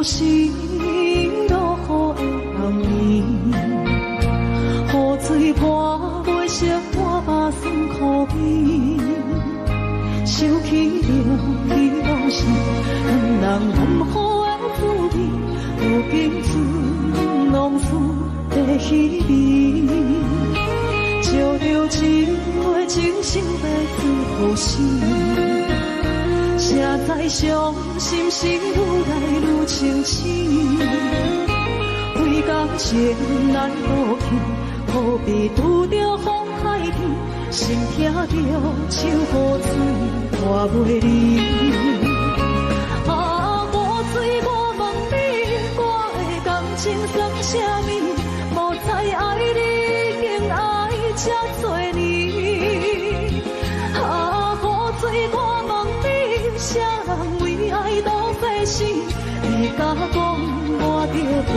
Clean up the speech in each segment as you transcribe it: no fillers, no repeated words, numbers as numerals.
是落雨的暗暝，雨水泼袂熄我目酸苦味。想起著彼往事，两人含雨的滋味，如今剩浓思的稀微。照著一杯酒，想欲醉予死。谁知伤心事愈来愈清醒，为感情来赌气，好比拄著风海天，心疼著像雨水泼袂离。啊，雨水，我问你，我的感情算啥物？无知爱你已经爱这多年。啊，雨水，我问你，啥人为爱赌生死？你敢讲我著袂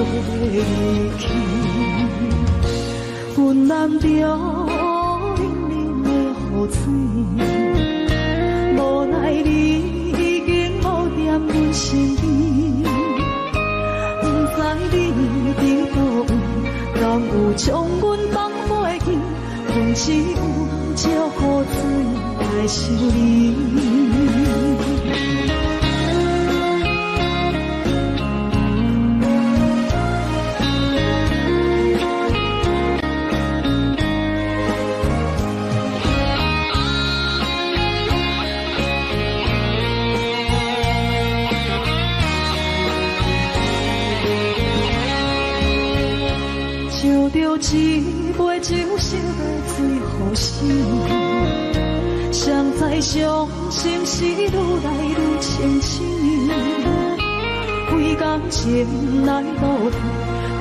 去？阮揽著冷冷的雨水，无奈你已经无踮阮身边，不知你伫佗位，敢有将阮放袂记？阮只有借雨水来想你。照著一杯酒，想欲醉予死。谁知傷心事愈來愈清醒，為感情來賭氣，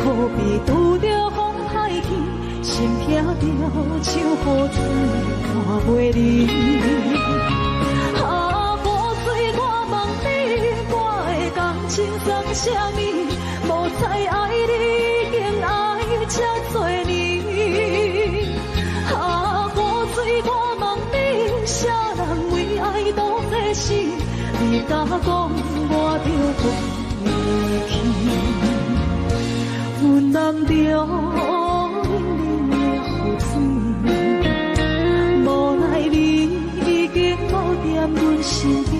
可比拄著風海天，心疼著像雨水泼袂離。啊，雨水，我問你，我的感情算啥物？無知愛你已經愛這多年。啊，雨水，我問你，啥人為愛賭生死？你敢講我著袂去？阮攬著冷冷的雨水，無奈你已經無踮阮身邊，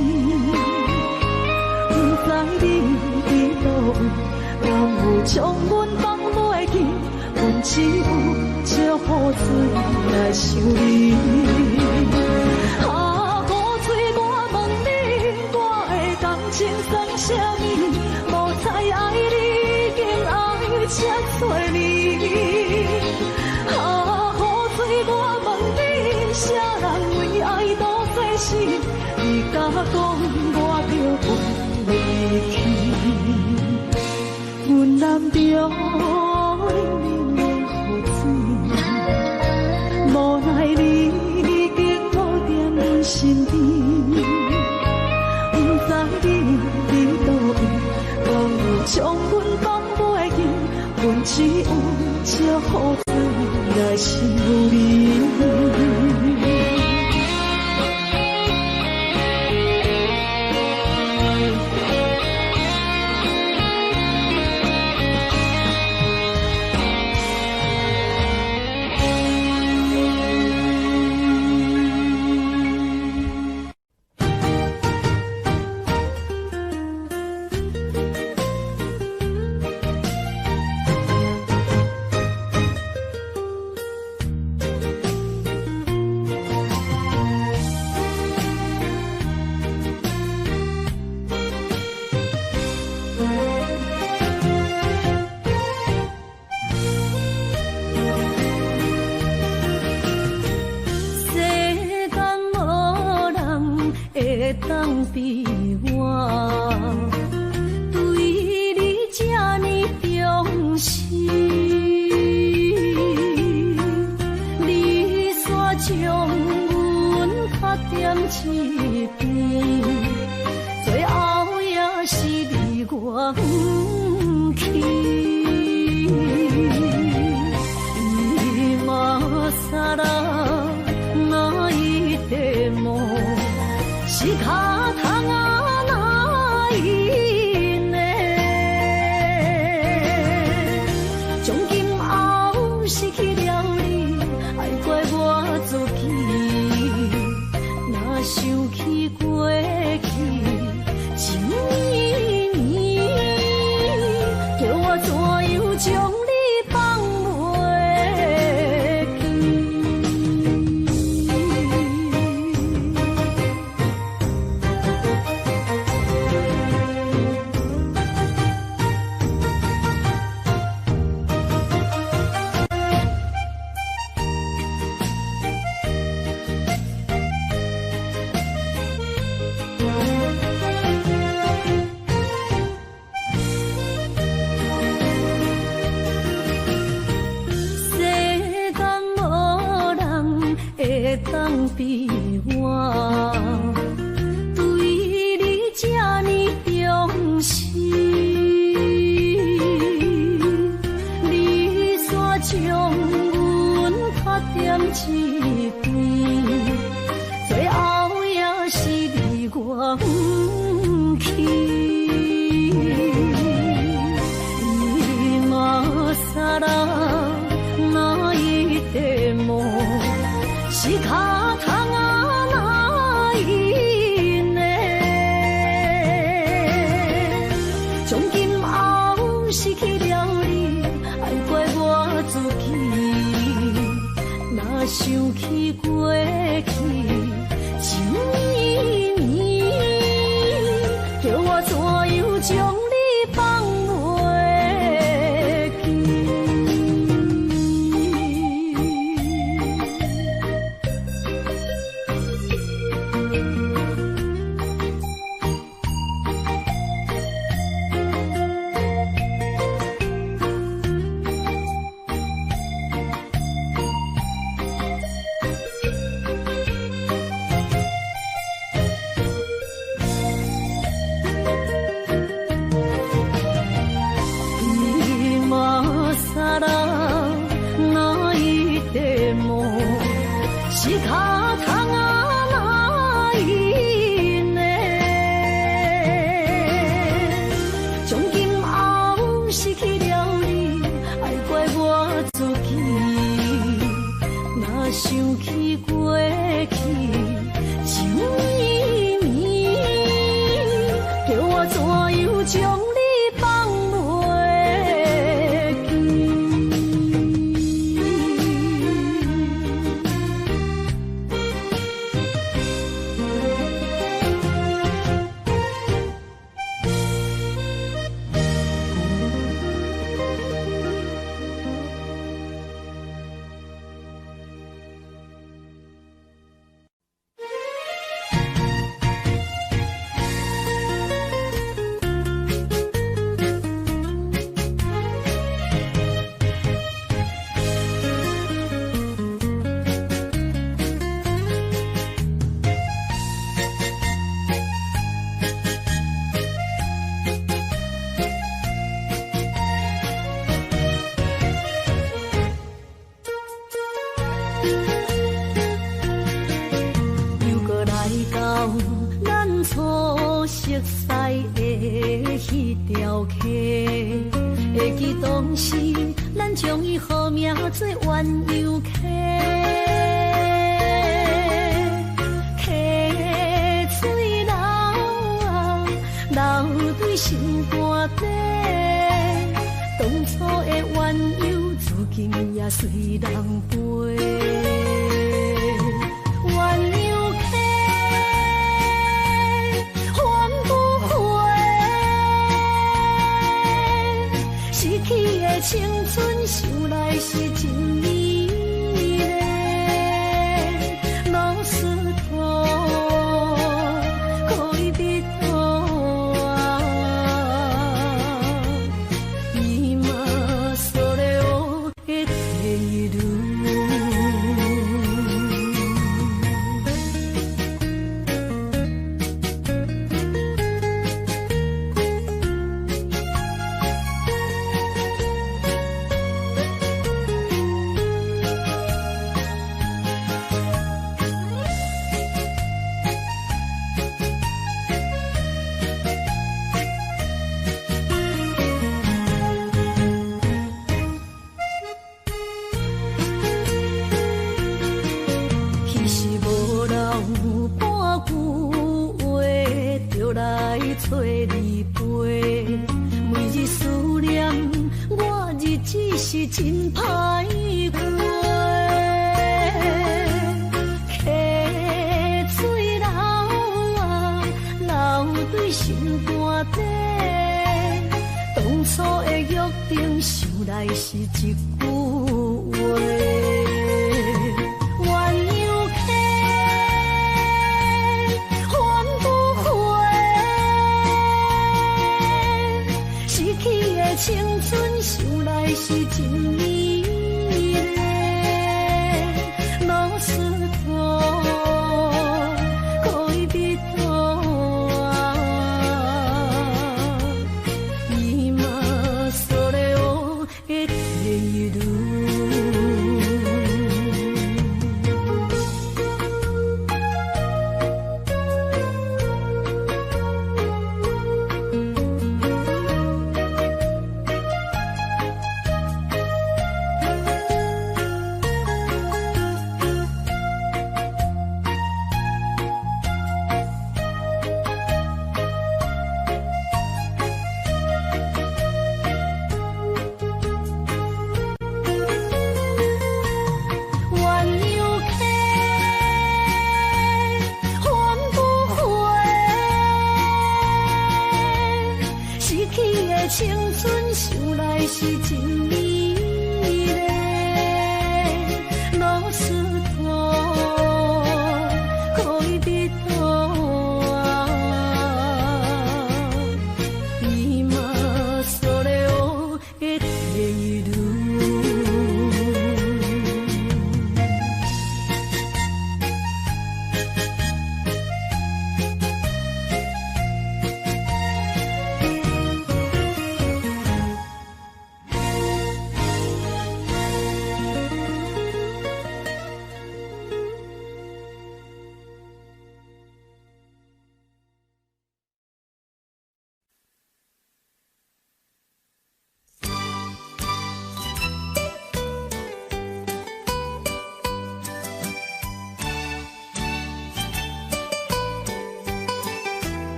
不知你佇佗位，敢有將阮放袂記？阮只有借雨水來想你。啊，雨水，我問你，我的感情算啥物？無知愛你已經愛這多年。啊，雨水，我問你，啥人為愛賭生死？你敢講我著袂去？阮攬著冷冷的雨水，無奈你已經無踮阮身邊，不知你佇佗位，敢有將阮放袂記？阮只有借雨水來想你。世間無人會當比我，對你這呢重視。你煞將阮拍踮一邊，最後也是離我遠去。今更泣いても仕方がないね。想起過去情綿綿，叫我怎樣將你放袂記？世間無人會當比我，對你這呢重視。你煞將阮卡踮一邊，最後也是離我遠去。今更泣いても仕方がないね。從今後失去了你，愛怪我自己。若想起過去情綿綿，叫我怎樣將你放袂記？今更泣いても仕方がないね。從今後失去了你，愛怪我自己。若想起過去情綿綿，叫我怎樣將你放袂記？又閣來到咱初熟似的彼條溪，會記當時咱將伊號名做鴛鴦溪，溪水流啊流對心肝底，當初的鴛鴦如今也隨人飛。鴛鴦溪，還不回，失去的青春，想來是真美麗。老石頭，戀人啊，今それを得ている。找你陪。每日思念，我日子是真歹過。溪水流啊，流對心肝底。當初的約定，想來是一句話。鸳鸯溪，還不回，失去的青春，想來是真美麗。老石頭，戀人啊，今それを得ている。鸳鸯溪，還不回，失去的青春，想來是真美麗。老石頭，戀人啊，今それを得ている。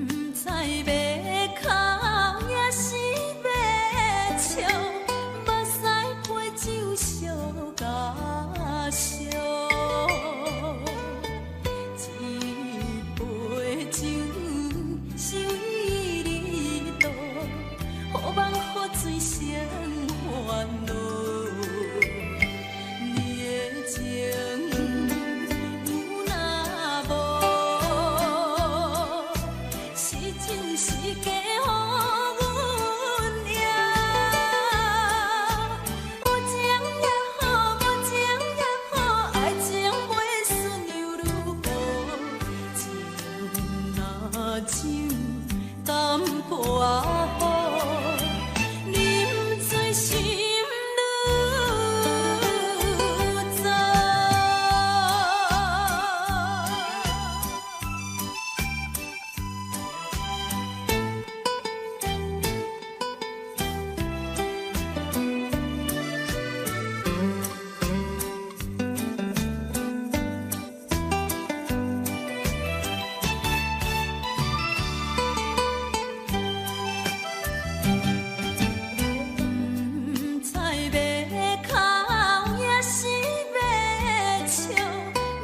毋知欲哭抑是欲笑，目屎配酒相共烧。一杯酒是为你倒，予梦予醉成烦恼。你的情有若無，是真是假，予阮贏。有情也好，無情也好，愛情袂輸猶如雨。情若酒，淡薄仔好，啉醉心愈燥。毋知欲哭抑是欲笑，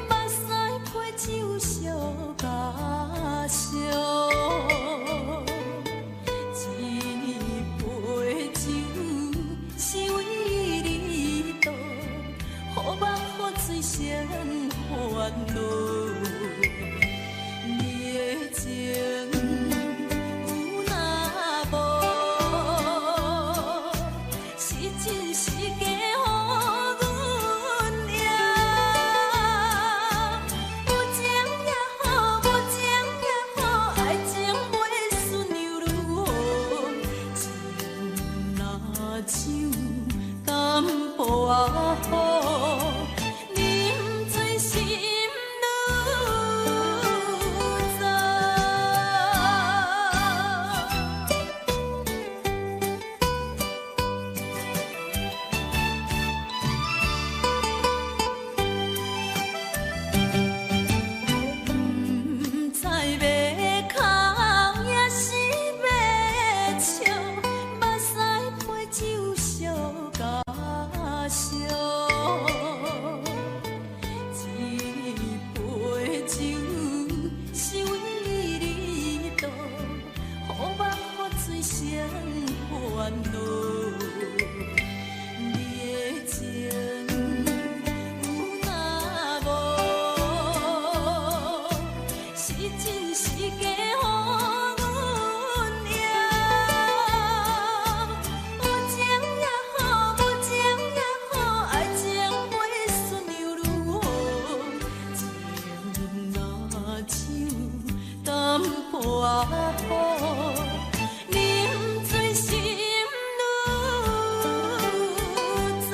目屎配酒相共烧。一杯酒是為你倒，予夢予醉成煩惱。你的情有若無，是真是假，予阮贏。有情也好，無情也好，惱。你的情有若無，是真是假，予阮赢。有情也好，無情也好，愛情袂順又如何？情若像淡薄仔雨，啉醉心愈早。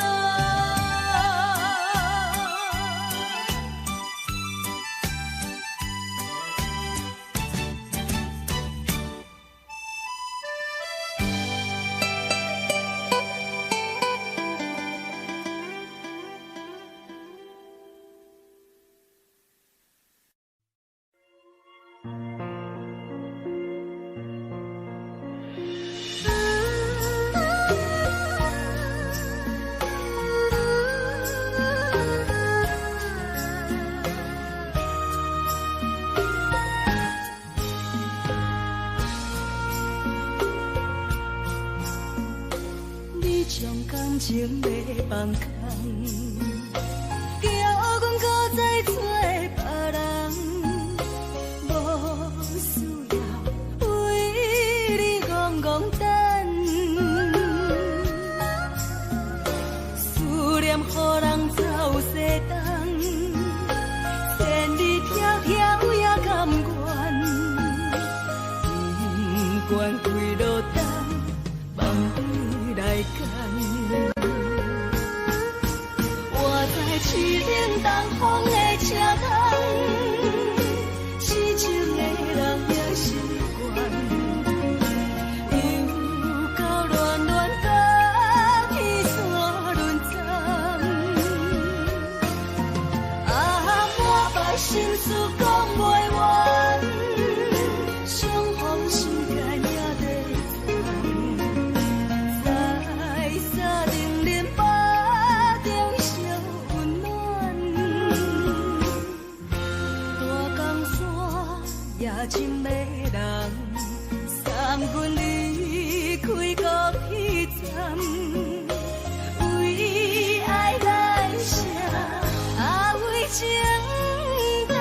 你將感情欲放空，叫阮閣再找別人，無需要為你戇戇等，思念予人走西東，千里迢迢也甘願，不管幾落冬，放你來揀。我在市頂東風的車窗，痴情的人也習慣，又到亂亂甲天山輪鬃，啊，满腹心事講袂完，相逢心肝也在藏，在三零零腹中相溫暖，大江山也情迷人，送阮離開高鐵站，為愛來寫，啊為情等。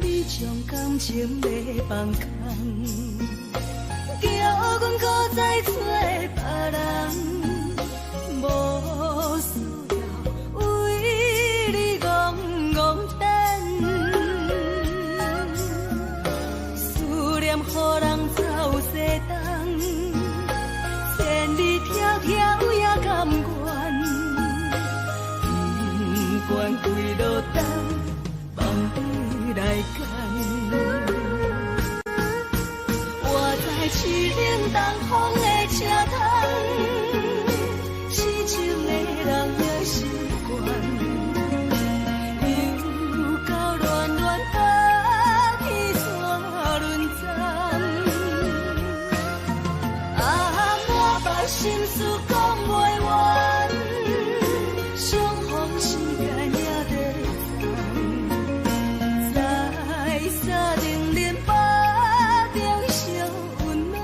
你將感情欲放空，叫阮閣再找別人，無需要為你戇戇等，思念予人走西東，千里迢迢也甘願，不管幾落冬，放你來揀。我在市頂東風的車窗，痴情的人也習慣，又到亂亂甲天山輪鬃，啊，滿腹心事講袂完，相逢時間也在藏，在三零零腹中相溫暖，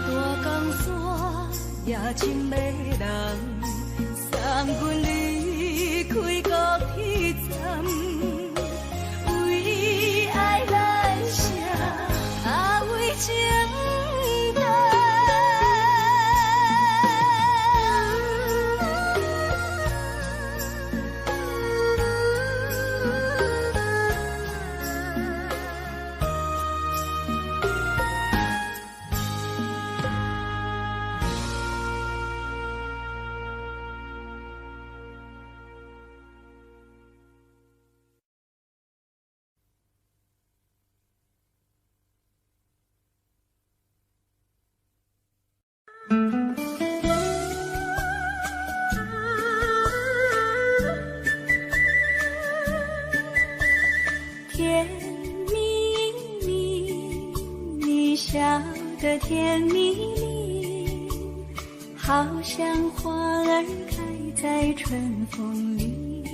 大江山也情迷人，送阮離開高鐵站，為愛來寫，啊為情等。得甜蜜蜜，好像花兒開在春風裡，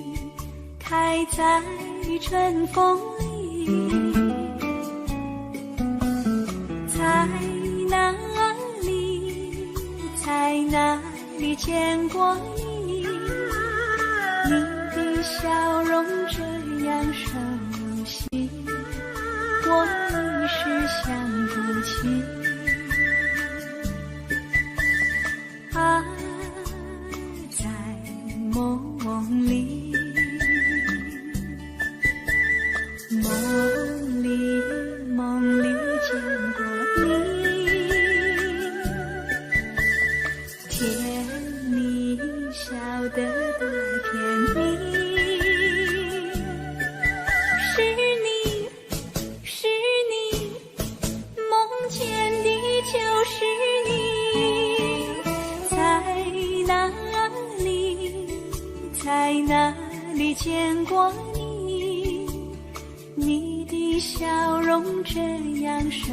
開在春風裡。在哪裡，在哪裡見過你？你的笑容這樣熟悉，我一時想不起。啊，在夢裡，夢裡夢裡見過你，甜蜜笑得多甜蜜，是你是你，夢見的就是你，在哪裡，在哪裡見過你？你的笑容這樣熟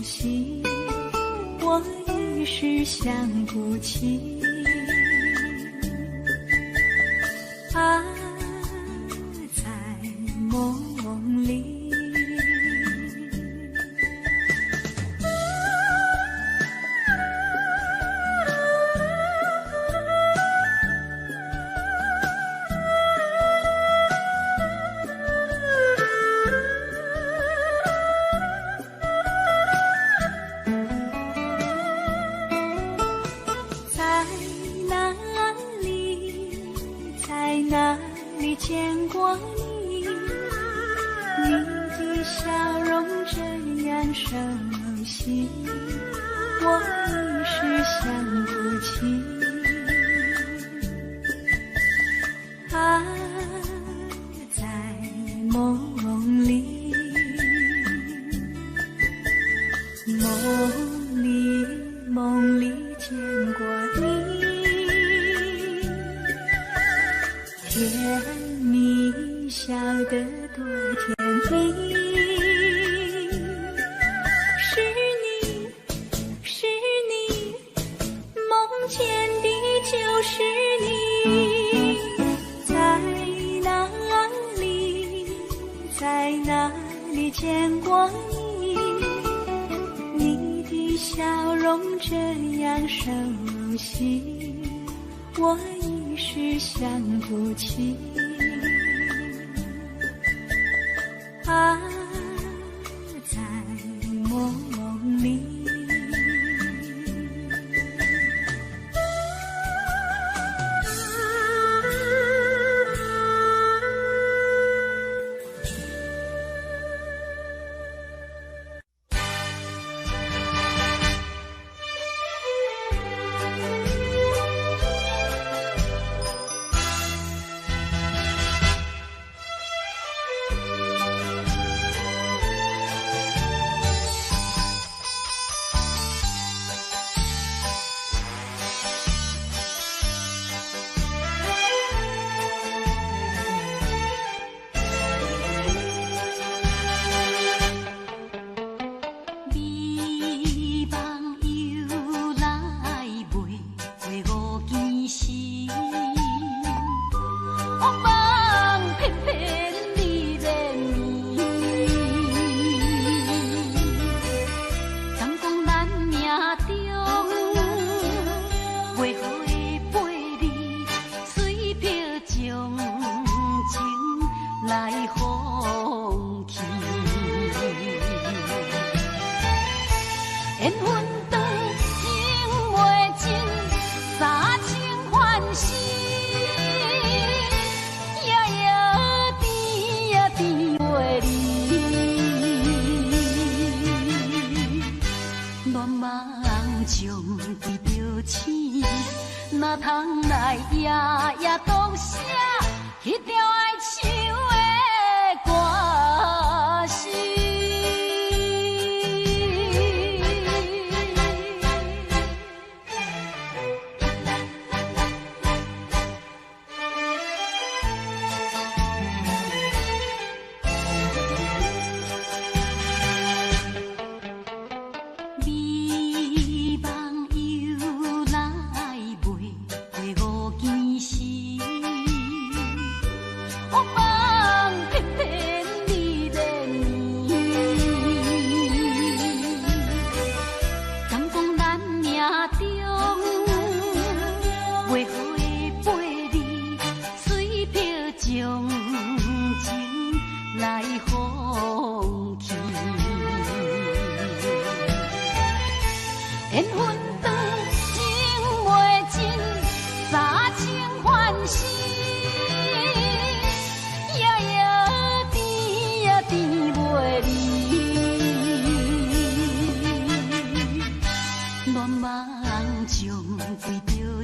悉，我一時想不起。啊，在夢裡。在哪裡，在哪裡見過你？你的笑容這樣熟悉，我一時想不起。啊，在夢裡，夢裡夢裡見過你，甜蜜笑得多甜蜜，是你是你，夢見的就是你，在哪裡，在哪裡見過你？你的笑容這樣熟悉，我一時想不起。啊，在夢裡。美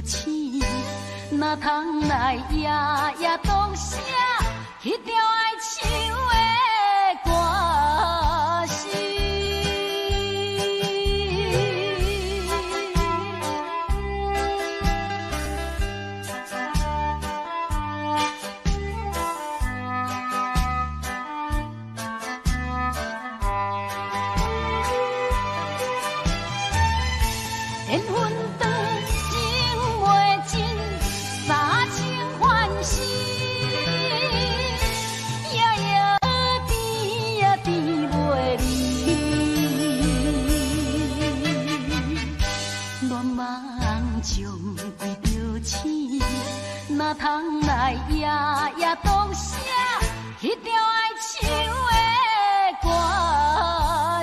醒，哪通來夜夜當寫彼條愛唱的歌詞。緣分長，情袂盡，三生還世，夜夜甜呀甜袂離。願望將歸著醒，哪通來夜夜當寫彼條愛唱的歌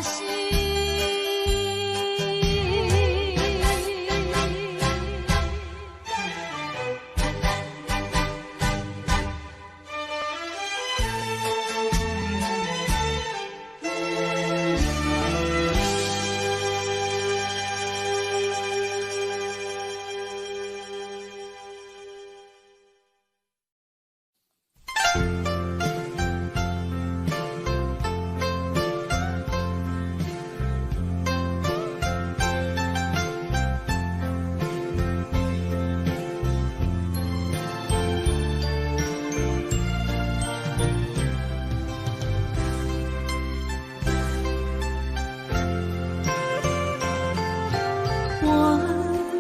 詞。我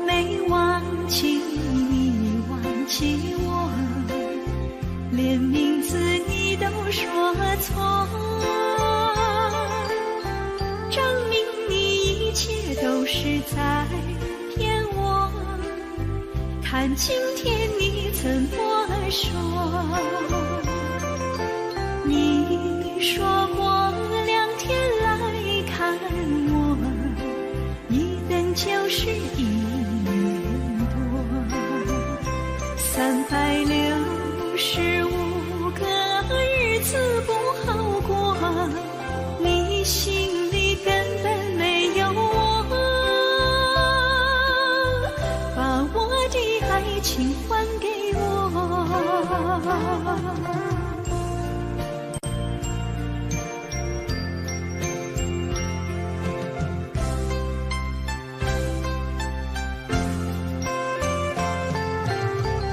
沒忘記你，忘記我，連名字你都說錯，證明你一切都是在騙我。看今天你怎麼說？你說過2天來看我，一等就是1年多，365個日子不好過，你心裡根本沒有我，把我的愛情還給我。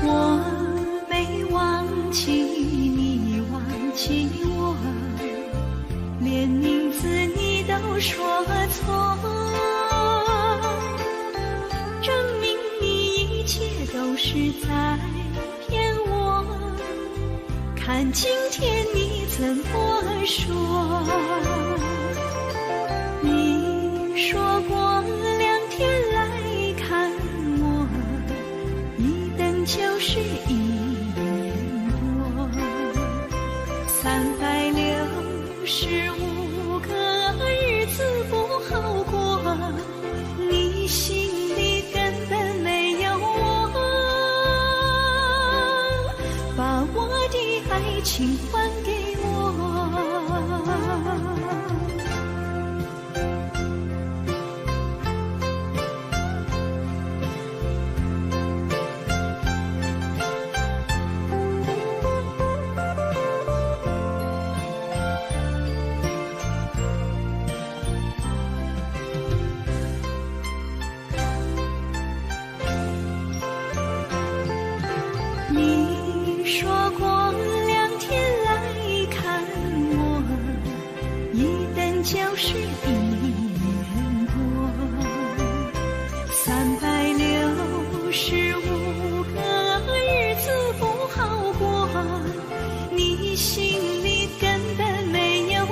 我沒忘記你，忘記我，連名字你都說錯，證明你一切都是在騙我。看今天你怎麼說？你說過2天來看我，一等就是1年多，365個日子不好過，你心裡根本沒有我，把我的愛情還給我。你說過2天來看我，一等就是1年多，365個日子不好過，你心裡根本沒有我，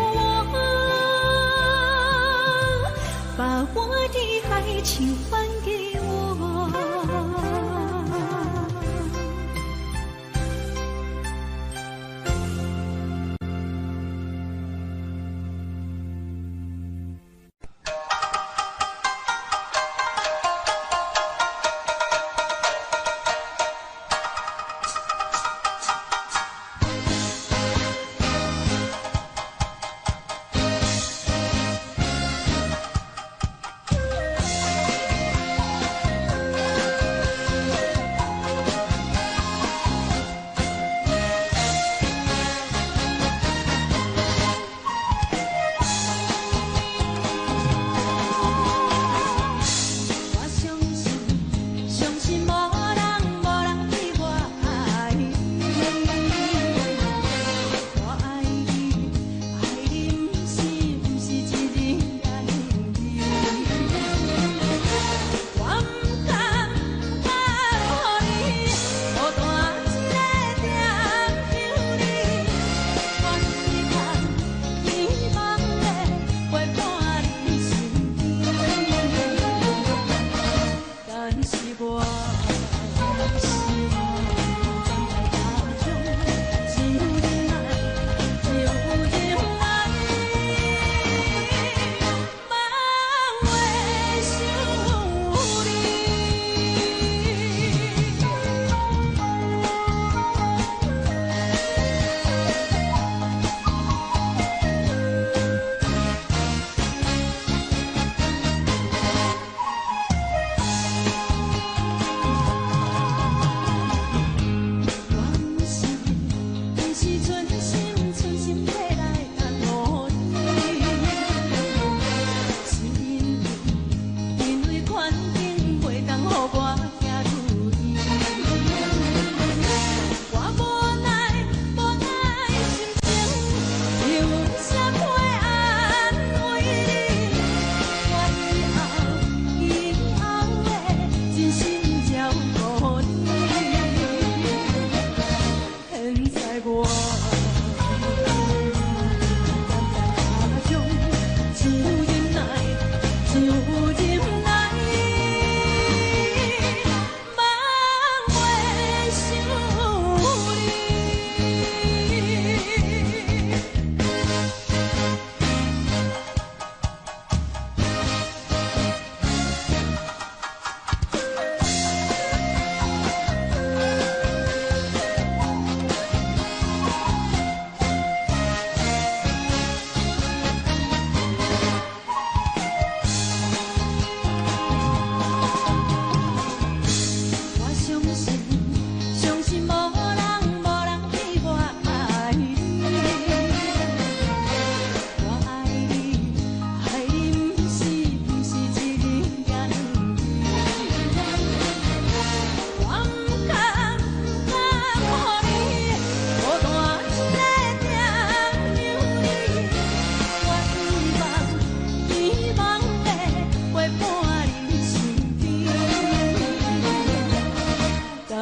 把我的愛情還給我。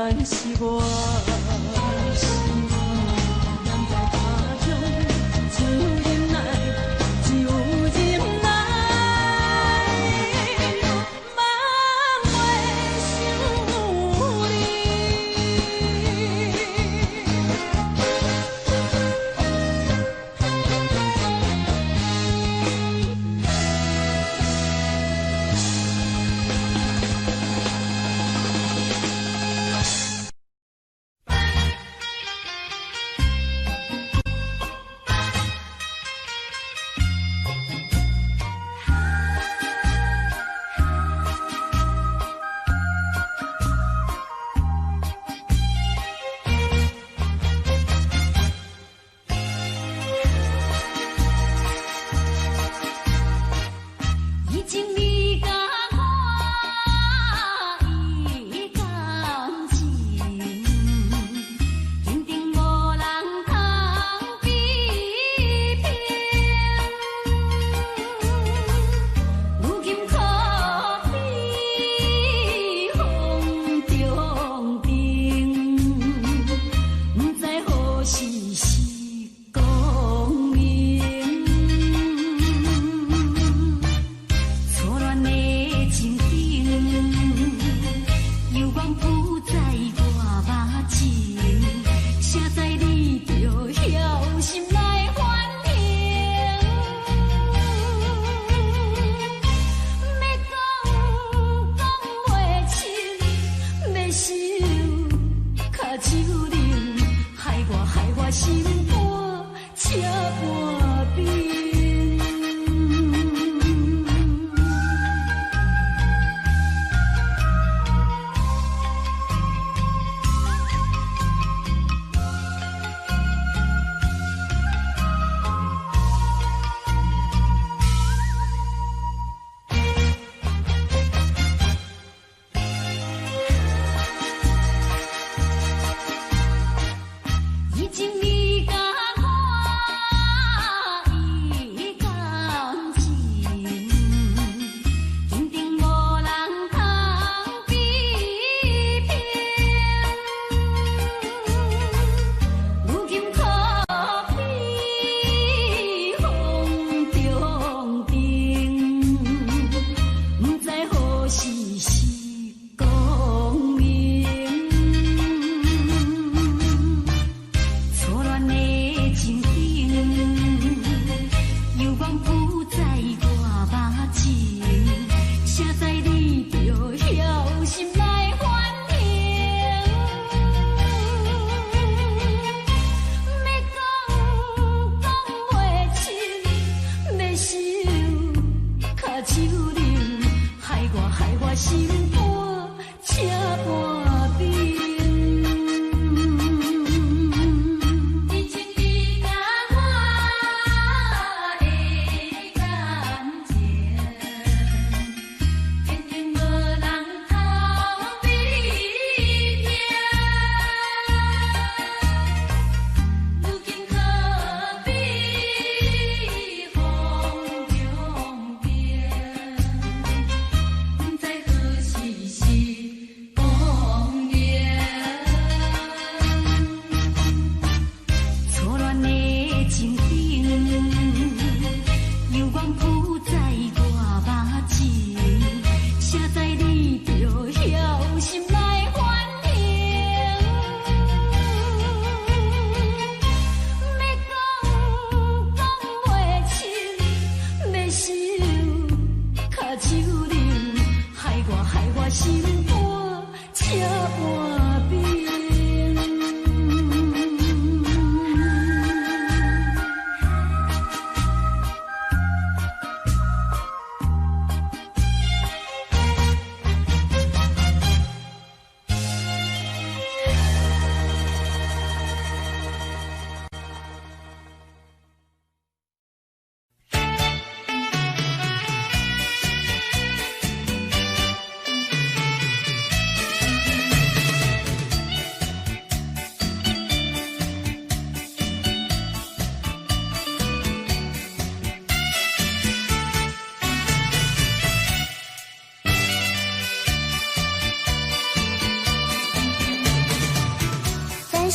然是我。人在他鄉只有忍耐，只有忍耐，茫袂想你。以前你佮我伊感情，肯定無人通比拼。如今可比風中燈，不知何時是光明。錯亂的情景，猶原浮在我目前，誰知你著枵心來反應。欲講講袂清，欲收跤手冷，害我害我心肝這般冰。以前你佮我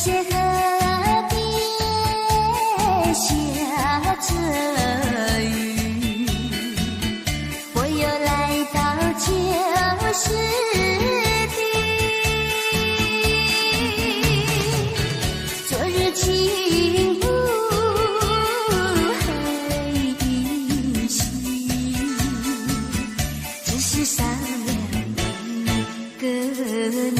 水河邊下著雨，我又來到舊時地。昨日情霧還依稀，只是少了一個你。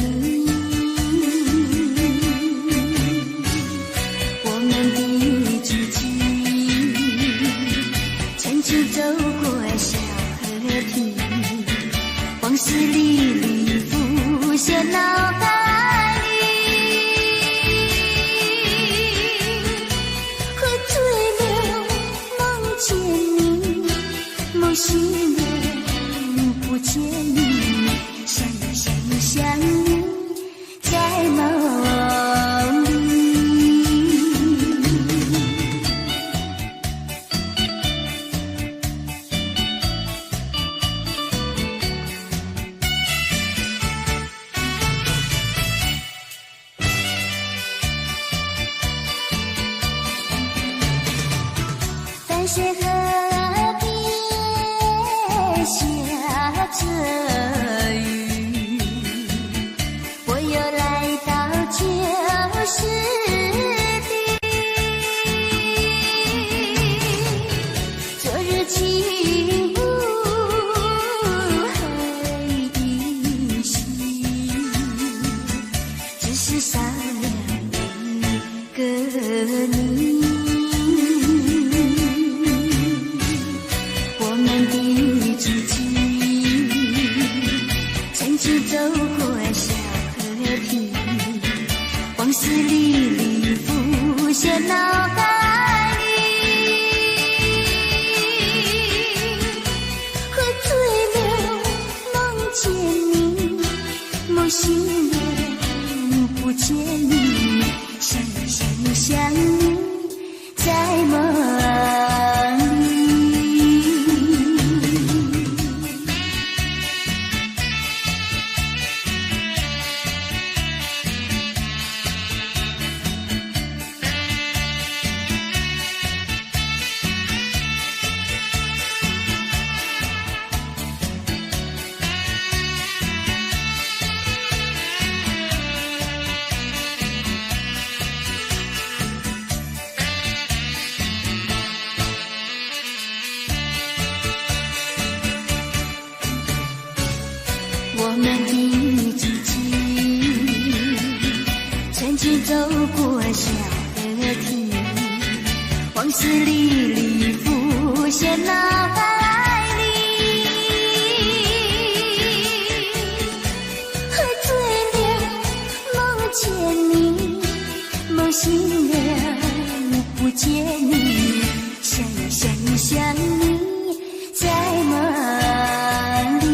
我們的足跡，曾經走過小河堤，往事歷歷浮現腦海裡。喝醉了夢見你，夢醒了不見你，想呀想呀想你在夢裡。淡水河邊下著雨，我又來到舊時地。昨日情霧還依稀，只是少了一個你。我們的足跡，曾經走過小河堤，往事歷歷浮現腦海裡。喝醉了夢見你，夢醒了不見你，想呀想呀想你在夢裡。我們的足跡，曾經走過小河堤，往事歷歷浮現腦海裡。喝醉了夢見你，夢醒了不見你，想呀想呀想你在夢裡。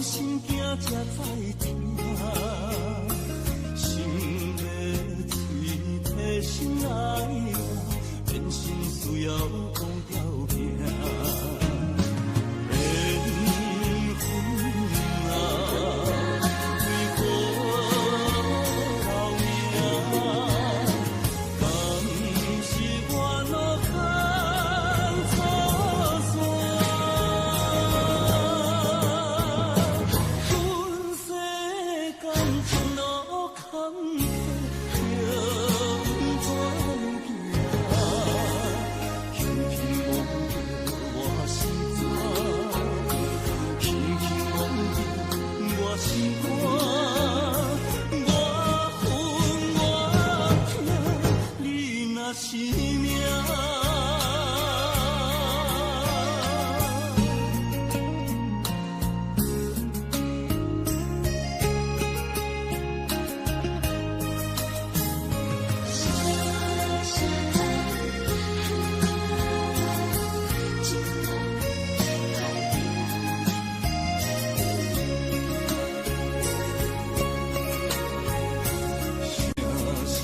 心惊才知疼。心欲喙提心爱我，人生需要讲条件。缘分啊，为何留名？敢是我路坎错线？阮世感情路坎坷，叫阮怎行？轻轻摸著我心肝，轻轻摸著我心肝，我恨我疼，你若是命。声声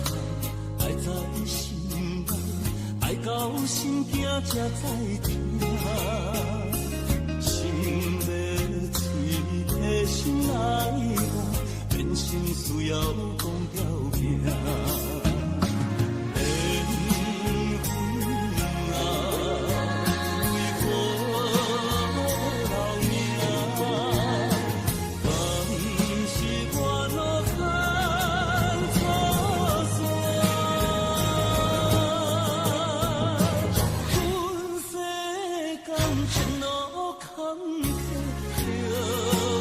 叹，爱在心内，爱到心惊才知疼。心欲喙提心爱我，人生需要讲条件。缘分啊，为何留名？敢是我路坎错线？阮世感情路坎坷，叫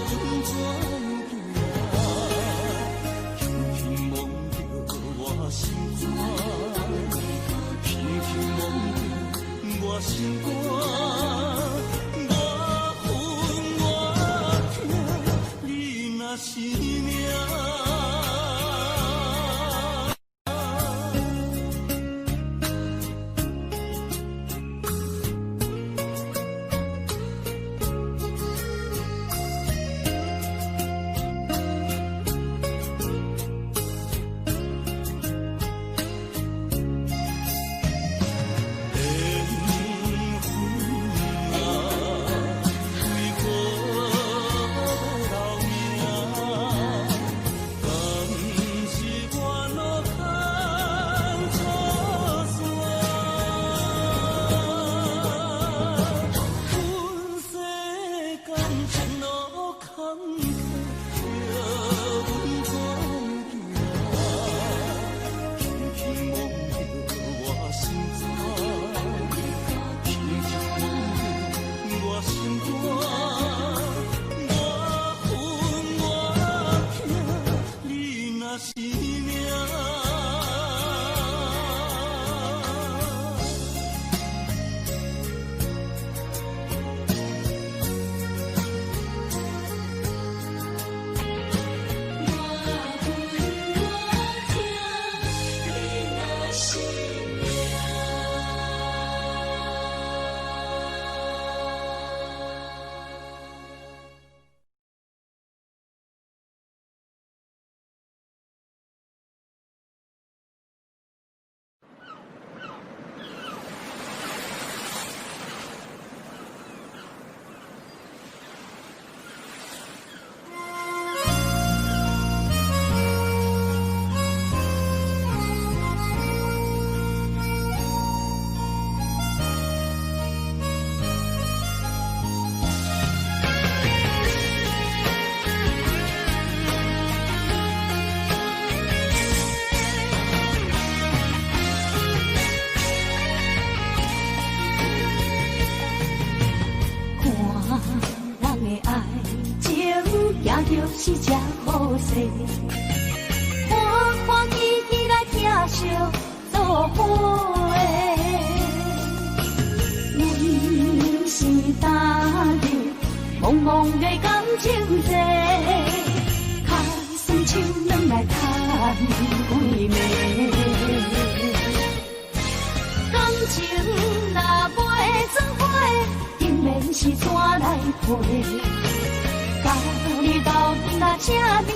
阮怎行？轻轻摸著我心肝，轻轻摸著我心肝，我恨我疼，你若是命。缘分啊，为何留名？敢是我路坎错线？阮世感情路坎坷，叫阮怎行？轻轻摸著我心肝，轻轻摸著我心肝，我恨我疼，你若是命。我恨我疼，你若是命。看人的爱情，行著是这好势，欢欢喜喜来疼惜做伙。阮是踏入茫茫的感情世，脚酸手软来趁几暝。感情若袂做伙，当然是怎来陪？你斗阵啊这呢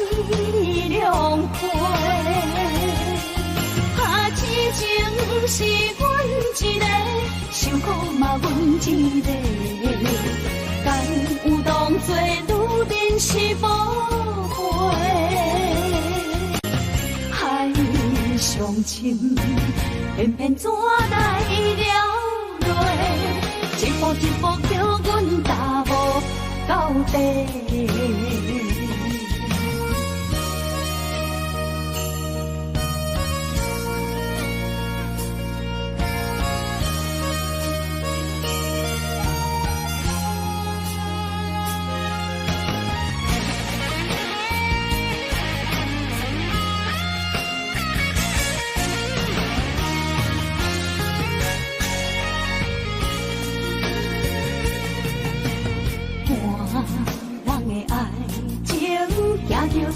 凉快。啊，痴情是阮一个，受苦嘛阮一个，敢有当作女人是宝贝？海上深，偏偏怎来了泪？一步一步叫阮踏无到底。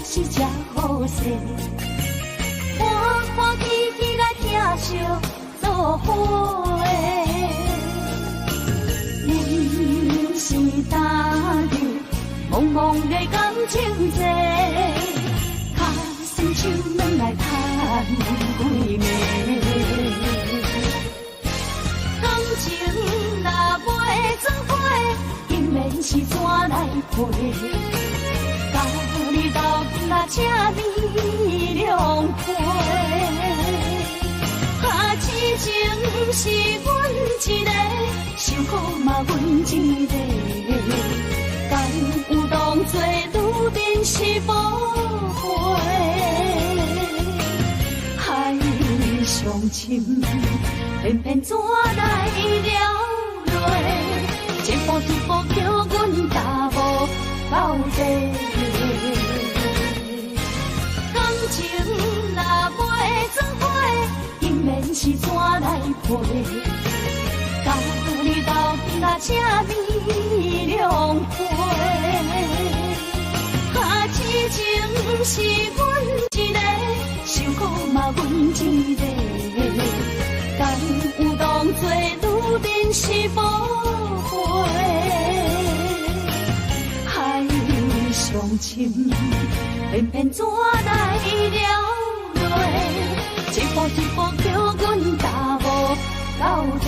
是这好势，欢欢喜喜来疼惜做伙。阮是踏入茫茫的感情债，跤酸手软来趁几暝。感情若袂做伙，竟然是怎来配？甲你斗阵啊，这呢凉快。啊，痴情是阮一个，受苦嘛阮一个，敢有当作女人是宝贝？海上深，偏偏怎来了泪？一步一步叫阮踏无到底。感情若袂做伙，竟然是怎来配？甲你斗阵啊，这呢凉快。啊，痴情是阮一个，受苦嘛阮一个，敢有当作女人是宝贝？海上深，偏偏怎来了泪？一步一步叫阮踏无到底。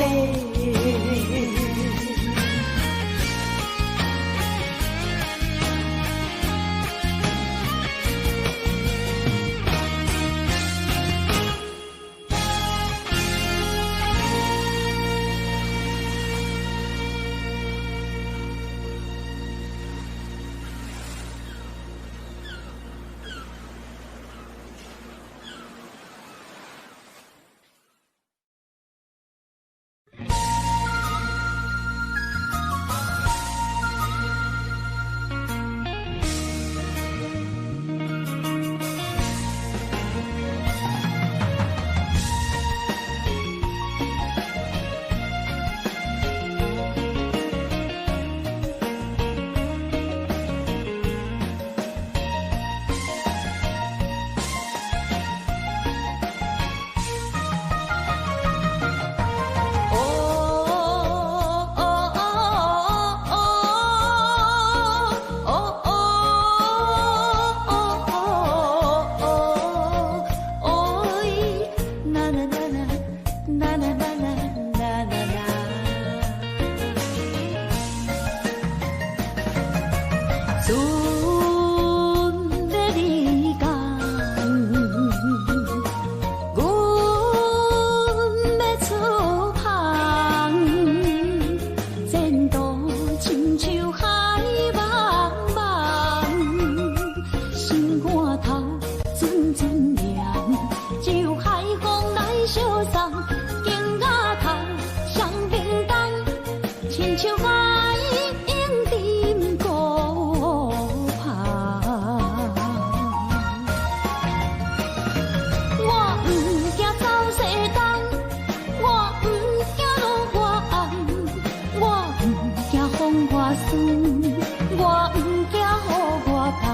我毋惊雨外冬，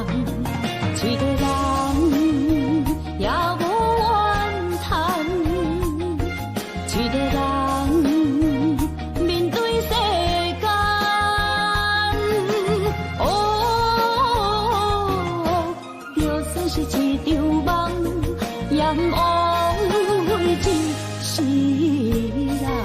一个人也是一場夢，也枉費一世人。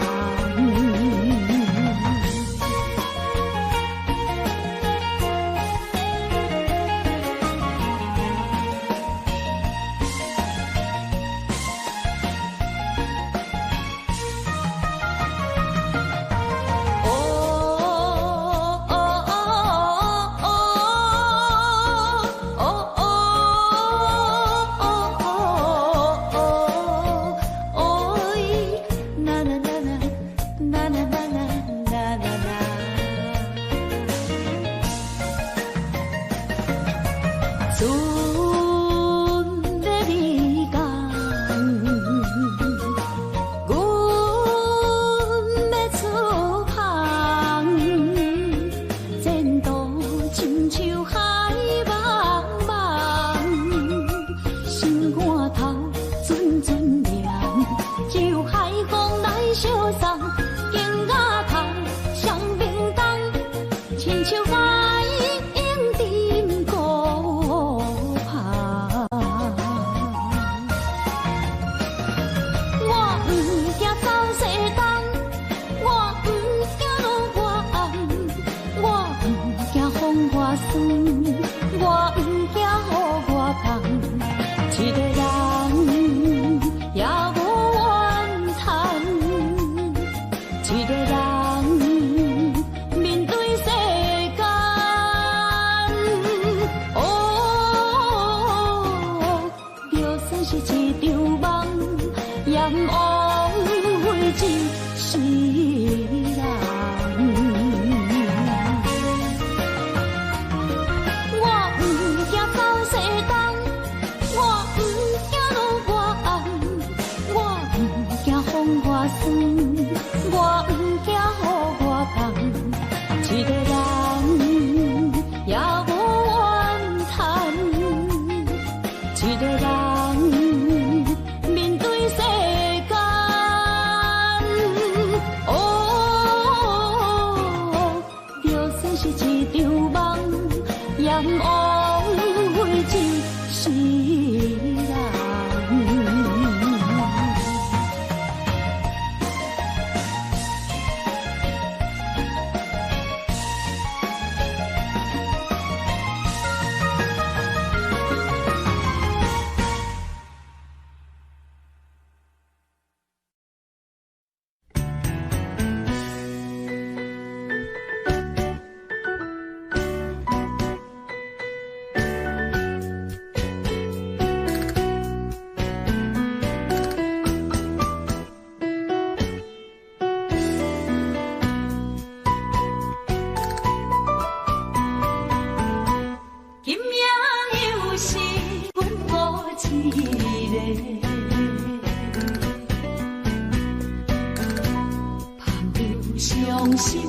心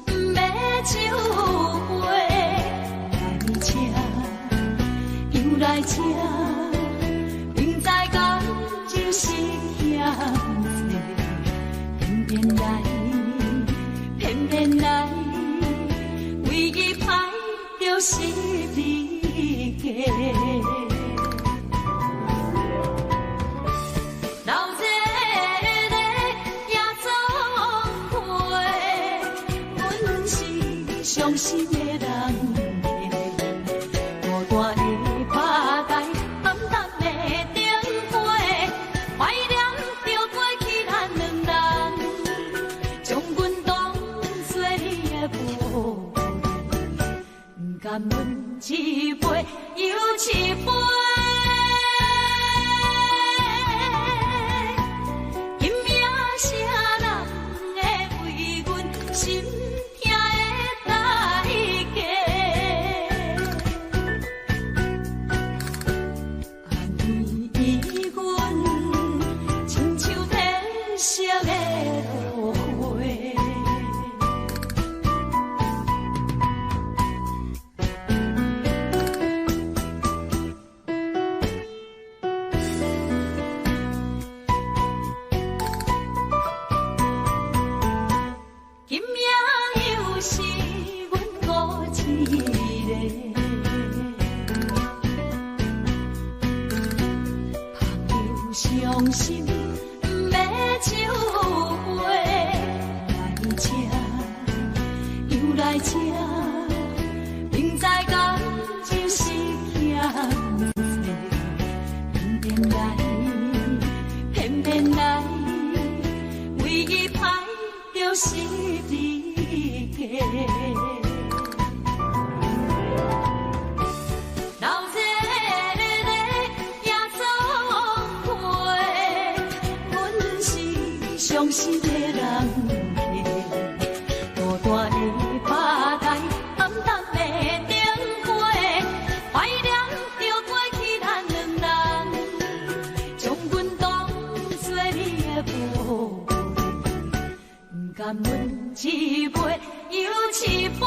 疼的代志。傷心，毋欲唱歌。來這，又來這，明知感情是欠債，偏偏來，偏偏來，唯一歹就是你家。流這個夜總會，阮是傷心的人客。孤單的吧台，暗淡的燈火，懷念著過去咱兩人，將阮當作你的寶貝，毋甘阮一杯又一杯。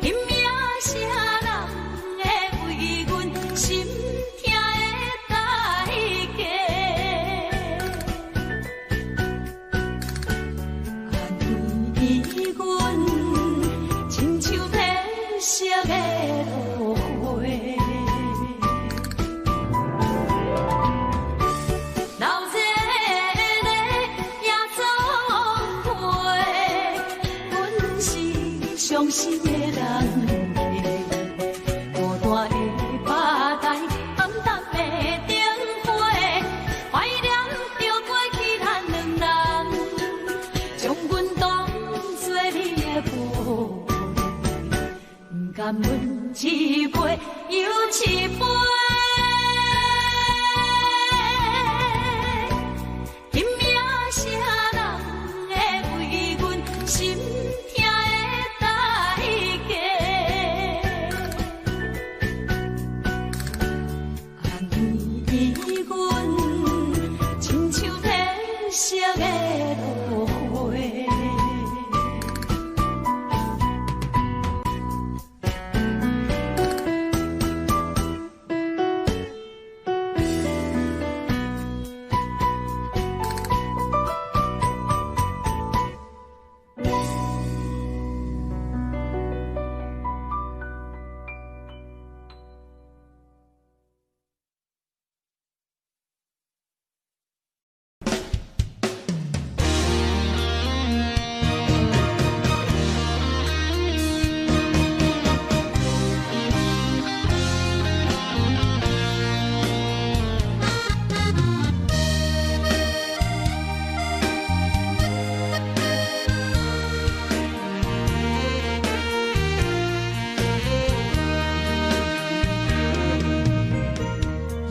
今夜啥人會為阮心疼的代價？按阮親像褪色的落花。流這個夜總會，阮是傷心的人客。孤單的吧台，暗淡的燈火，懷念著過去咱兩人，將阮當作你的寶貝，毋甘阮一杯又一杯。今夜啥人會為阮心疼的代價？按阮親像褪色的落花。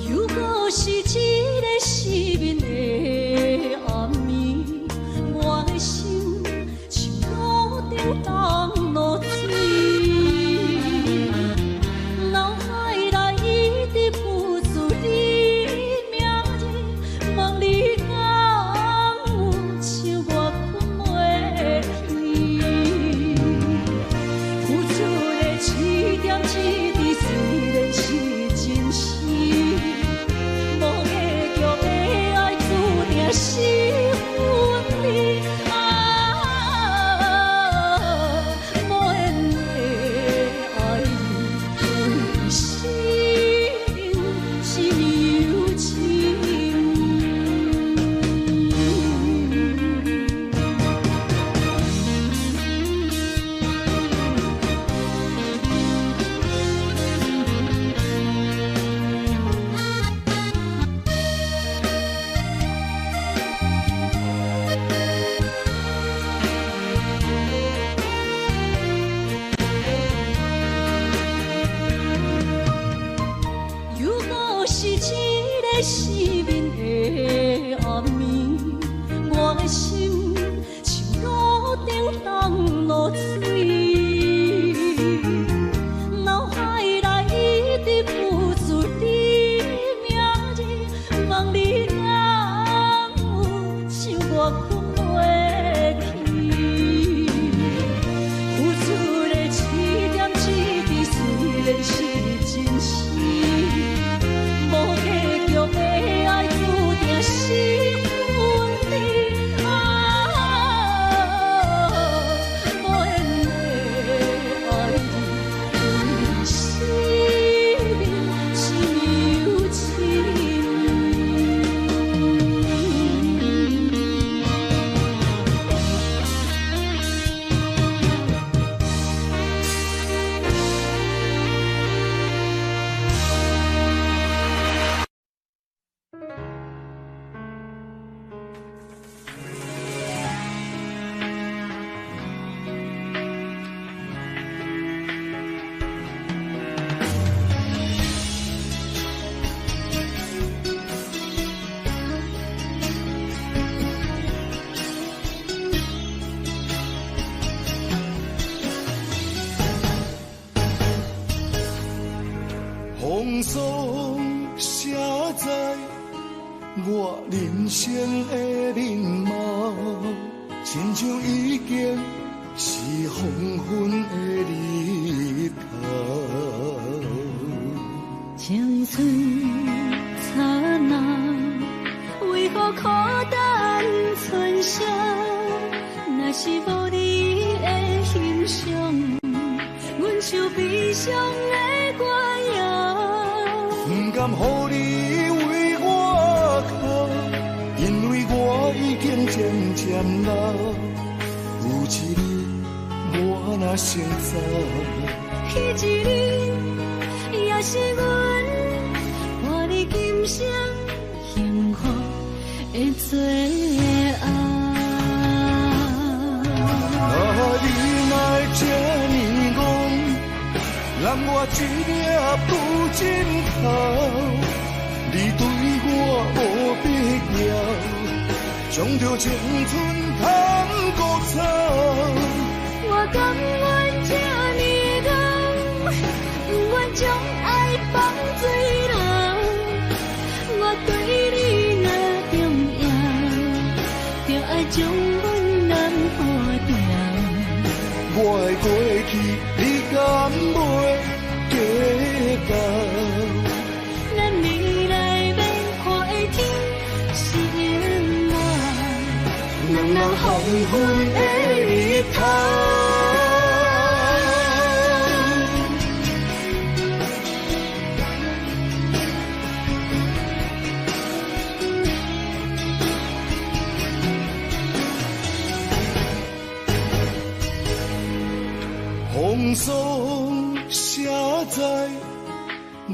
又閣是一个失眠的暗暝，我的心像炉顶重落水，腦海內一直浮出你名字，問你敢有像我睏袂去？付出的一點一滴雖然是真實。無計較的愛注定是分離啊！無緣的愛你，為生是有情。又閣是一個失眠的暗暝，我的心像爐頂重落水，腦海內一直浮出你名字，問你敢有像我睏袂去？付出的一點一滴雖然是真實，無計較的愛注定是分離啊！無緣的愛你，為生命霜寫在我人生的面貌，親像已經是黃昏的日頭。青春燦爛，為何苦等春宵？若是無你的欣賞，阮唱悲傷的歌謠。不甘予你為我哭，因為我已經漸漸老。有一日我若先走，彼一日也是阮伴你今生幸福的最後。啊，你哪會這呢戇，揽我一領布枕頭，你對我無必要，將著青春趁孤草。我甘願這呢戇，不願將愛放水流。我對你若重要，就愛將阮攬好牢。我的過去，你敢袂計較？咱未來欲看的天是永遠，兩人黃昏的日頭。風霜寫在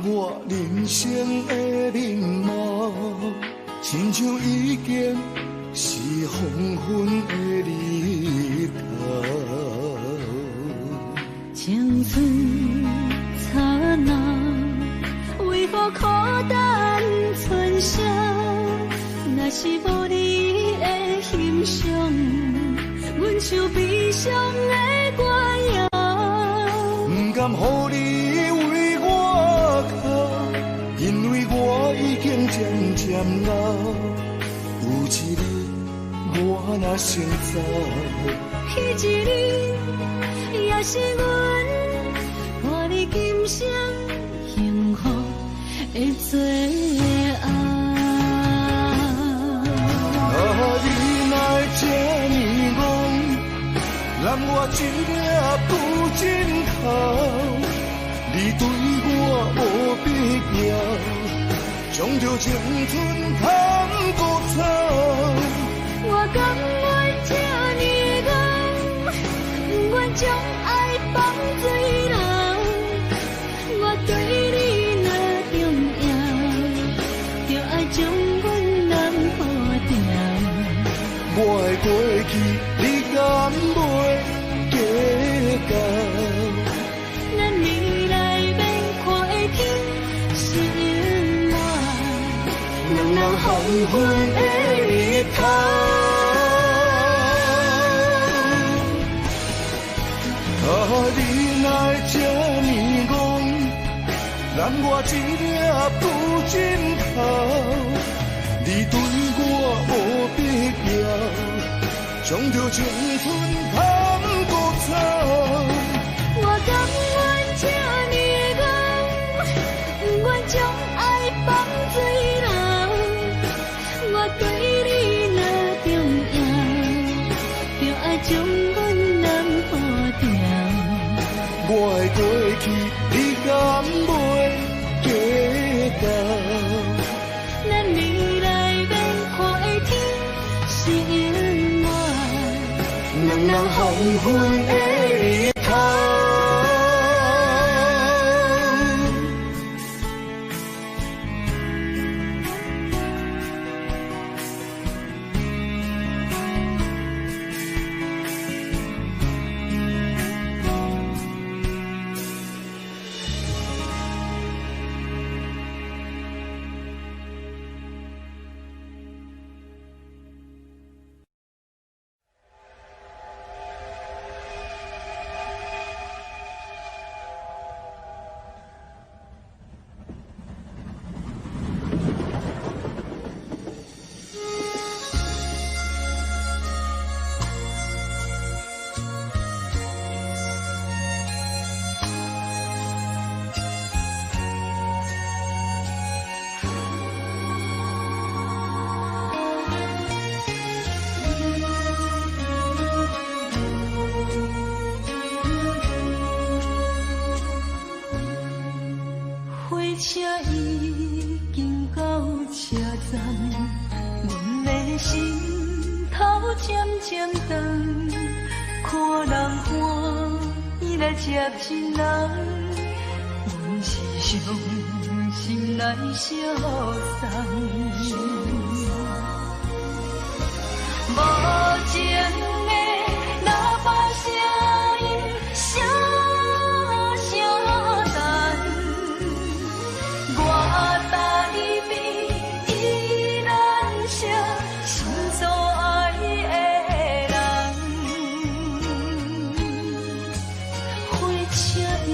我人生的面貌，親像已經是黃昏的日頭。青春燦爛，為何苦等春宵？若是無你的欣賞，阮唱悲傷的歌謠。不甘予你為我哭，因為我已經漸漸老。有一日我若先走，彼一日也是阮伴你今生幸福的最後。啊，你哪會這呢戇，攬我一領布枕頭，你對我無必要，將著青春趁孤草。我甘願這呢戇，不願將愛放水流。我對你若重要，就愛將阮攬好牢。我的過去，你敢袂計較？咱未來欲看的天是永遠，兩人黃昏的日頭。啊，你哪會這呢戇，攬我一領布枕頭，你對我無必要，將著青春趁孤草。我甘願這呢戇，不願將愛放水流。我對你若重要，就愛將阮攬好牢。我的過去，你敢袂計較？咱未來欲看的天是永遠，兩人黃昏的日頭。車已經到車站，阮的心頭漸漸轉，看人歡喜來接一人，阮是傷心來相送。無情的喇叭聲音，聲聲等，我等你變依然是心所愛的人。火車已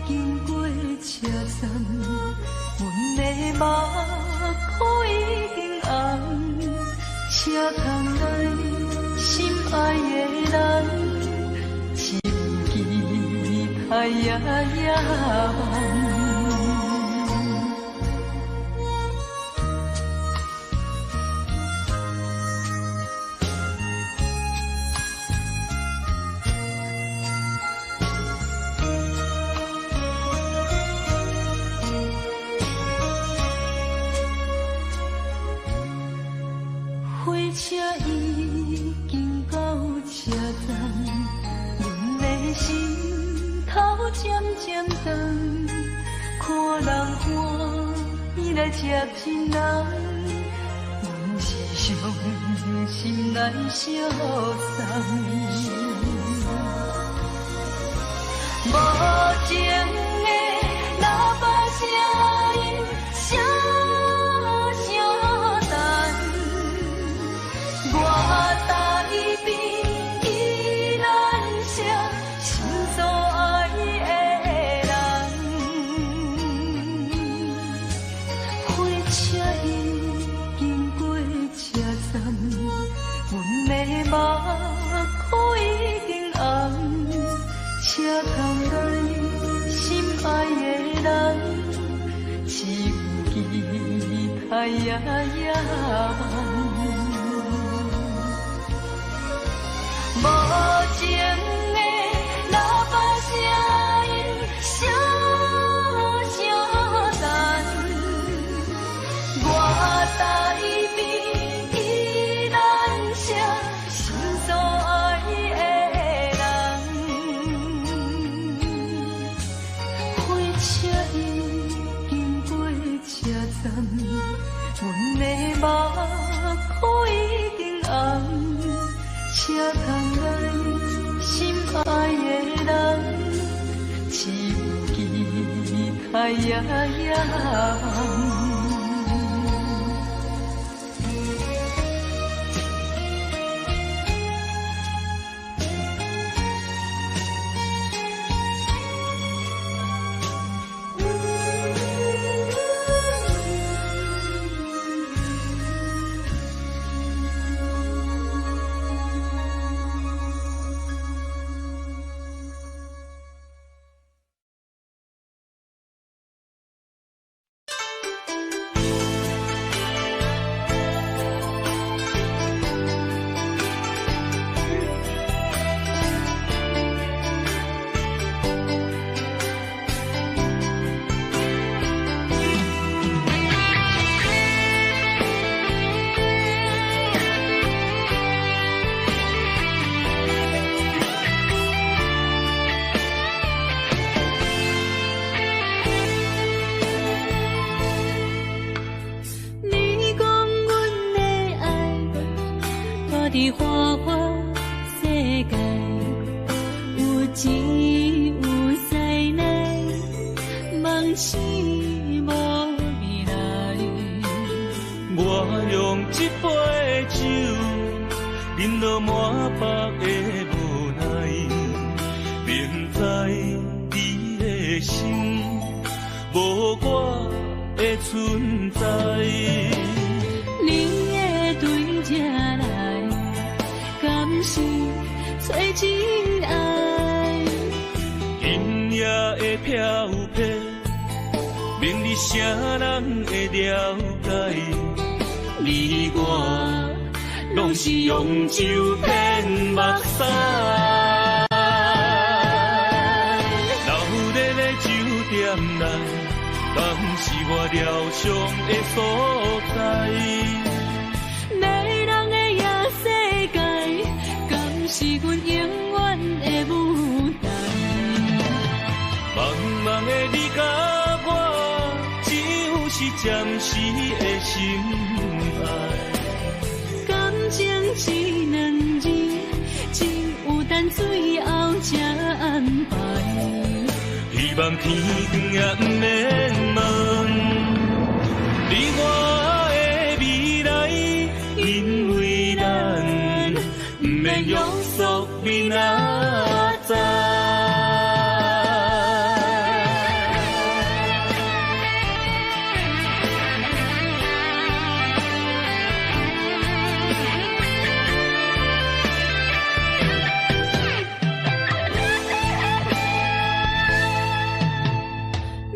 經過車站，阮的目眶已經紅。車窗內心愛的人，只有期待夜夜梦。火車已經到車站，阮的心頭漸漸轉，看人歡喜來接一人，阮是傷心來相送。無情的喇叭聲音，聲聲等，我等你變依然是心所愛的人。火車已經過車站，阮的目眶已經紅。車窗內心愛的人，只有期待夜夜夢。無情的喇叭聲音，聲聲等，我等你變依然是心所愛的人。火車已經過車站，阮的目眶已經紅。車窗內心愛的人，只有期待夜夜夢。你講阮的愛，蹛佇花花世界，有錢有師奶，夢醒無未來。我用這杯酒，飲到滿腹的無奈，明知你的心無我的存在。你會對這來，敢是找真愛？今夜的飄泊，明日啥人會了解？你我攏是用酒騙目屎。闹熱的酒店內，敢是我療傷的所在？迷人的夜世界，敢是阮永遠的舞台？茫茫的你佮我，只有是暫時的心愛。感情這兩字，只有等最後才安排。希望天光也毋免問，你我的未來，因為咱毋免約束明仔載。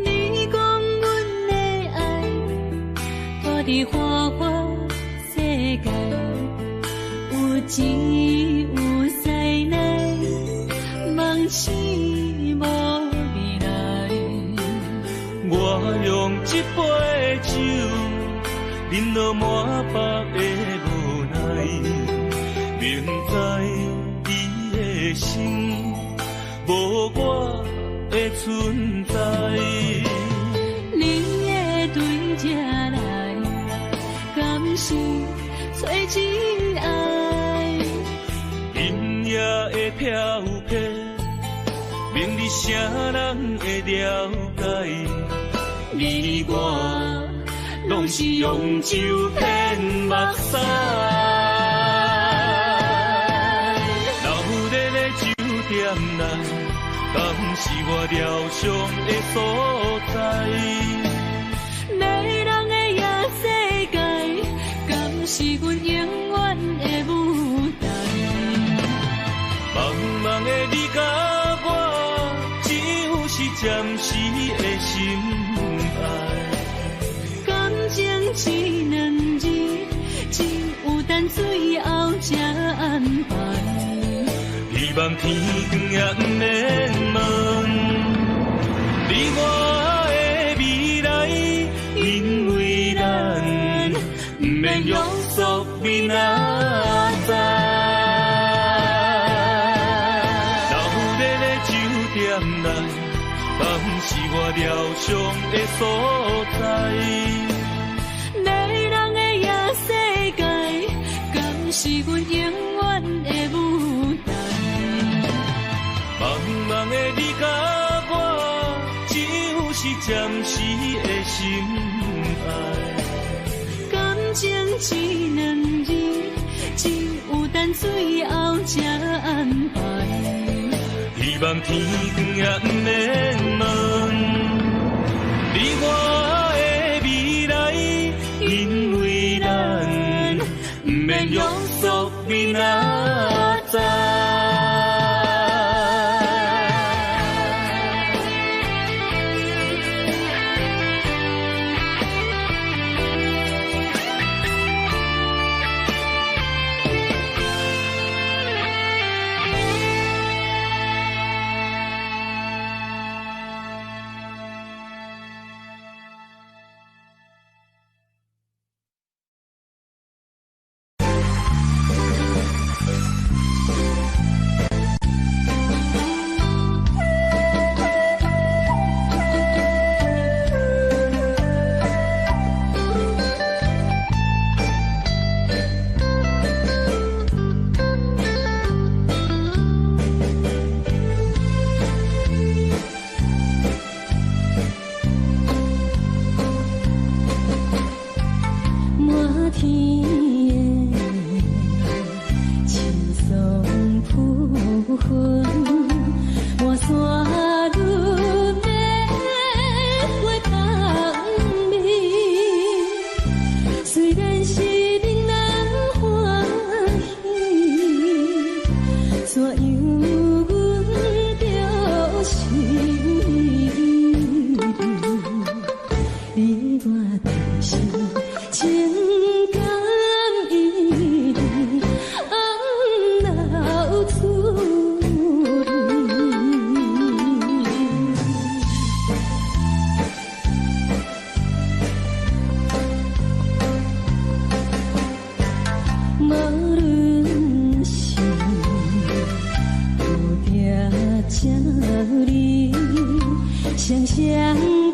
你講阮的愛，蹛佇花花世界，有錢有師奶，夢醒無未來。我用這杯酒，飲到滿腹的無奈，明知你的心無我的存在。你會對這來，敢是找真愛？今夜的飄泊，明日誰人會了解？你我攏是用酒騙目屎。鬧熱的酒店內，敢是我療傷的所在？迷人的夜世界，敢是阮永遠的舞台？茫茫的你佮我，只有是暫時的心愛。感情這兩字，只有等最後才安排。希望天光也毋免問，你我的未來，因為咱毋免約束明仔載。鬧熱的酒店內，敢是我療傷的所在？迷人的夜世界，敢是阮永遠的舞台？茫茫的你佮我，只有是暫時的心愛。感情這兩字，只有等最後才安排。希望天光也毋免問，你我的未來，因為咱毋免約束明仔載。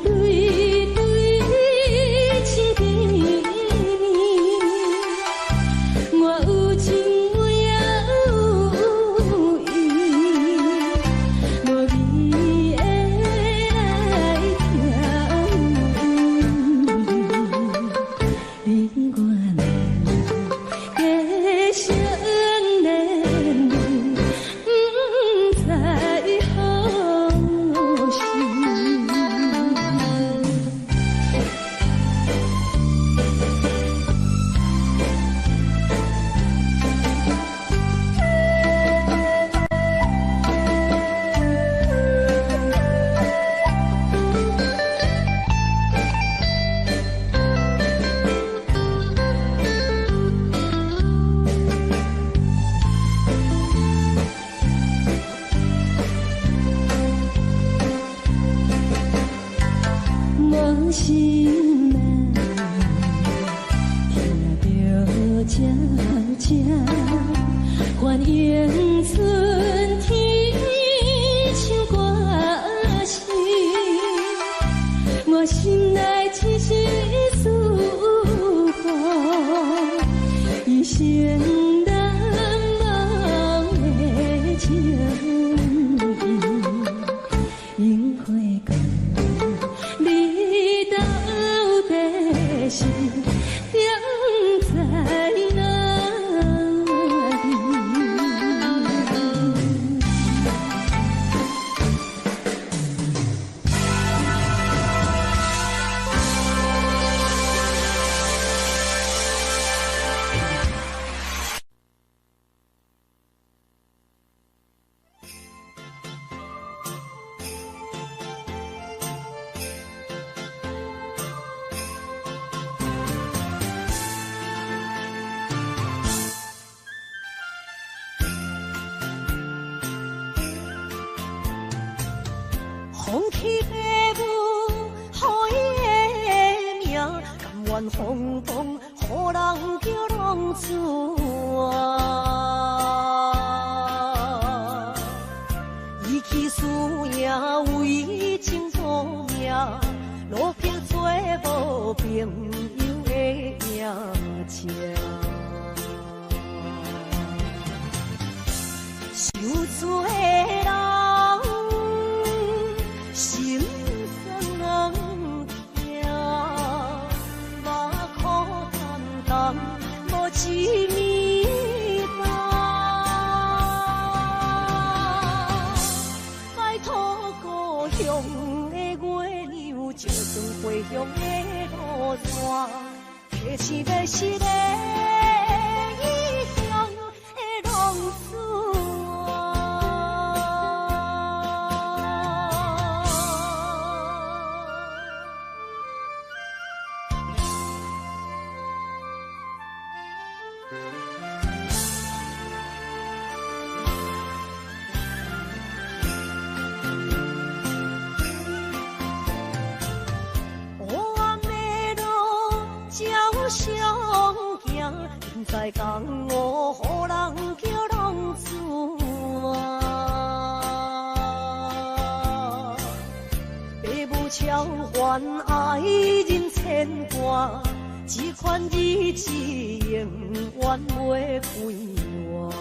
對對親甜蜜，我有情我也有意，無味的來聽有。你我兩个相連理，不知何時。我心內聽著這這，歡迎春天唱歌聲，我心內一絲思慕，一生難忘的情意，櫻花糕。你到底是踮在哪裡？風起白霧，予伊的名，甘願風動，予人叫浪子啊。伊去输赢为情赌命，落魄做无朋友的赢者。受罪的人心酸软疼，目苦澹澹，无一暝冬。拜托故乡的月娘，照算回乡的路线，提醒欲失的异乡的浪子啊。黑暗的路照相行，不知江湖予人叫浪子啊。爸母超凡爱人牵挂，这款日子永远袂归还。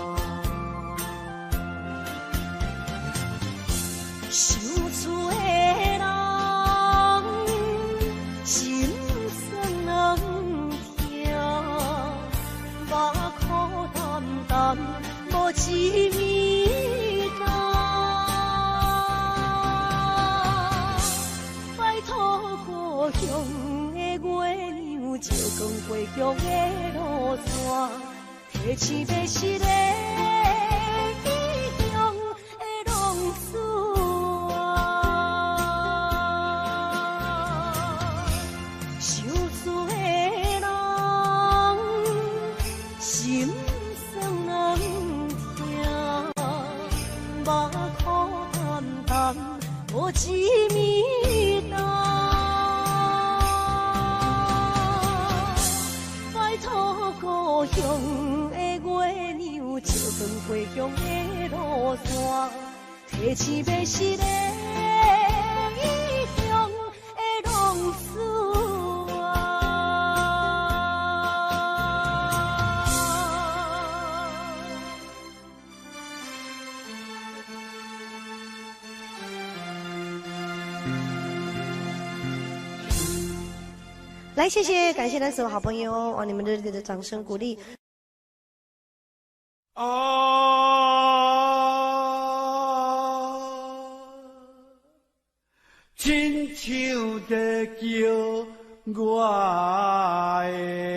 受罪的人心酸软疼，目苦澹澹，无一暝冬。拜托故乡的月娘，照光回乡的路线，提醒欲失的异乡的浪子啊。受罪的人心酸软疼，目苦澹澹，无一暝冬。拜托故乡的月娘，照光回乡的路线，提醒欲失的异乡的來，謝謝，感謝咱所有好朋友哦，你們熱烈的掌聲鼓勵。啊，親像在叫我的。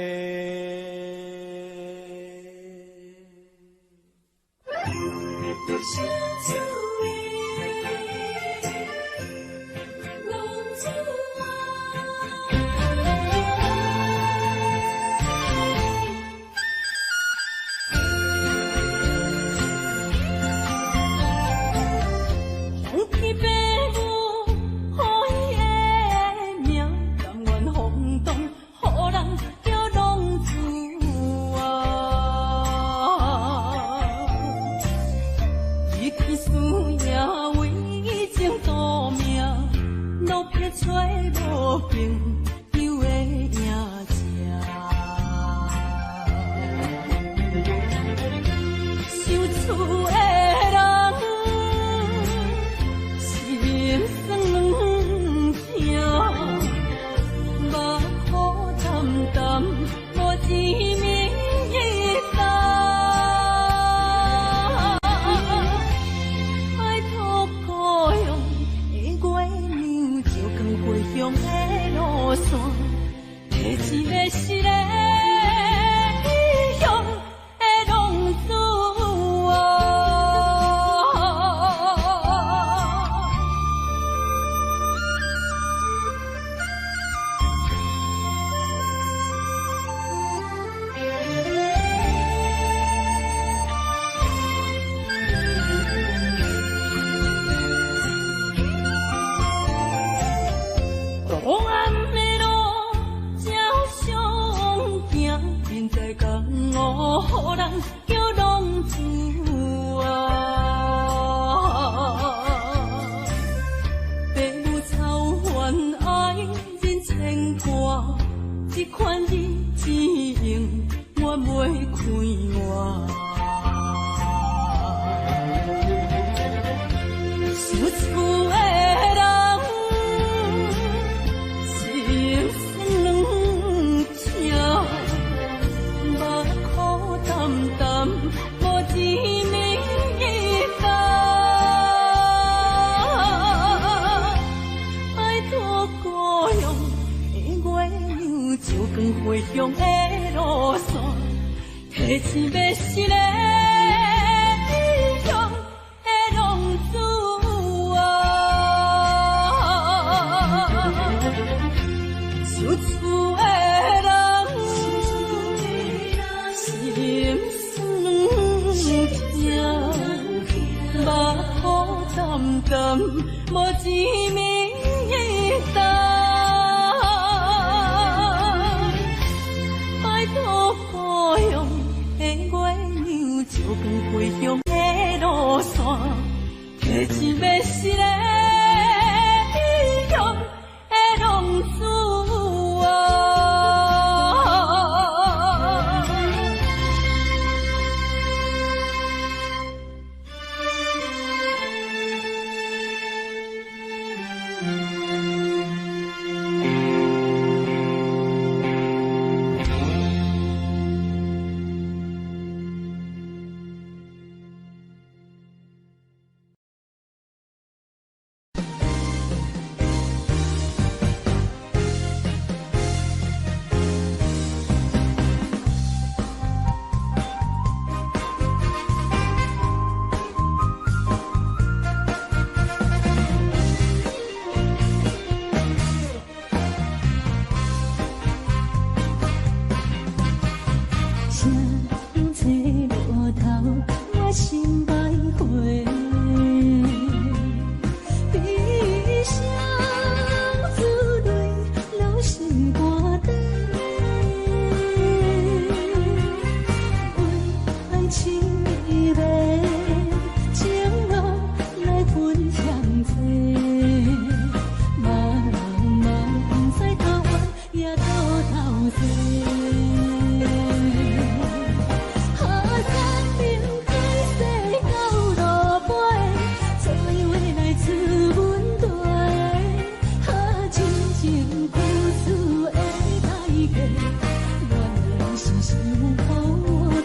傷苦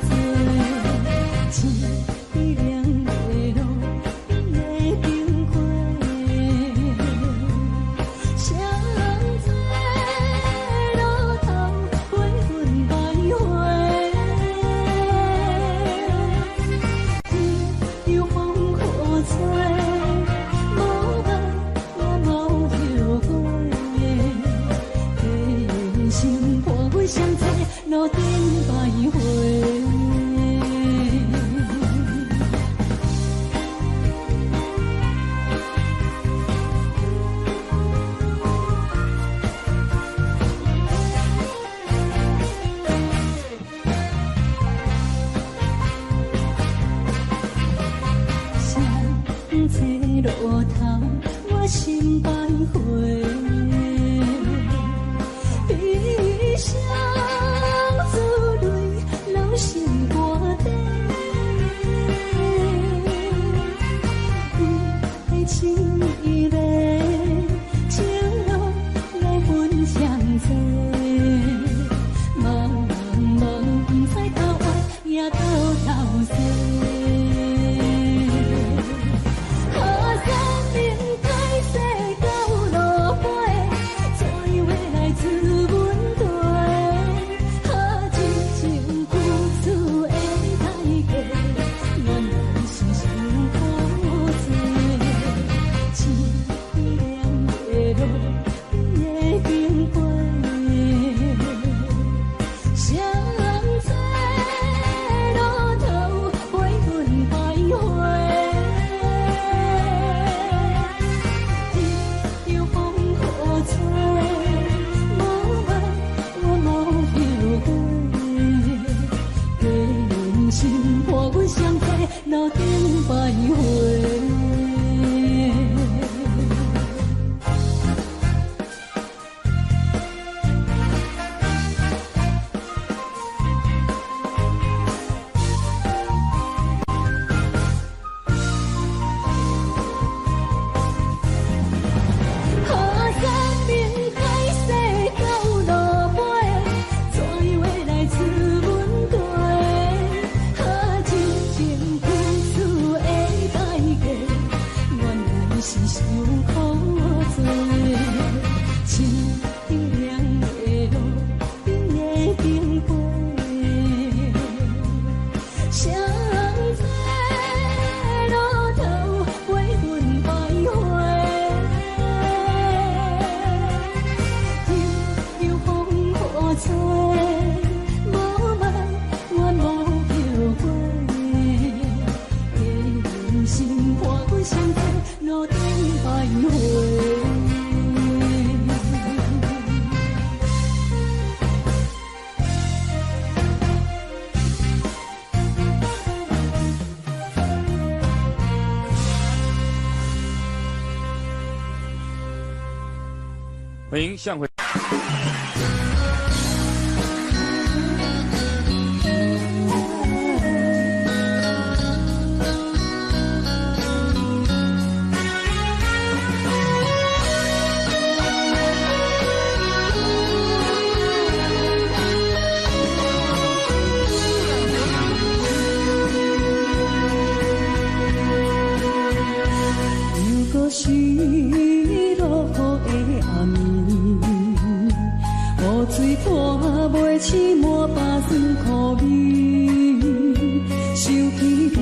濟，凄涼的路邊的燈火，誰人坐路頭陪阮徘徊？天有風雨吹，無愛我無後悔。假心伴阮相坐路頂徘徊。誰人坐路頭，我心徘徊。悲傷珠淚流心肝底，為愛情依恋，情路來阮相坐。茫茫不知頭歪也倒頭西。啊，三明海西到路尾，怎樣會來自阮地？啊，這情付出的代價，原來是傷苦濟。淒涼的路邊的燈火，誰人坐路頭陪阮徘徊？天有風雨吹，無愛我無後悔。假人心伴阮相坐路頂徘徊。啊，三明海西到路尾，怎樣會來自阮地？啊，這情付出的代價，原來是傷苦濟。淒涼的路邊的燈火，誰人坐路頭陪阮徘徊？天有風雨吹，無愛我無後悔。假人心伴阮相坐路頂徘徊。歡迎向輝。又閣是落雨的暗暝，雨水泼袂醒滿腹酸苦味，想起著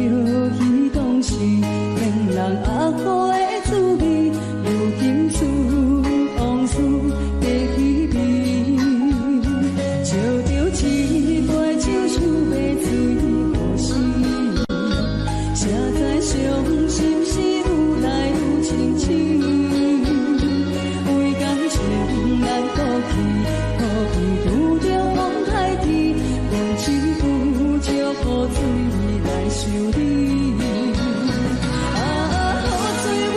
彼當時騙人阿好的滋味，如今思往事提起味，照著一杯酒想欲醉予死，誰知傷心事愈來愈清醒，為感情難過去，可比拄著風海天，用一句石雨水來想你。啊，雨水雨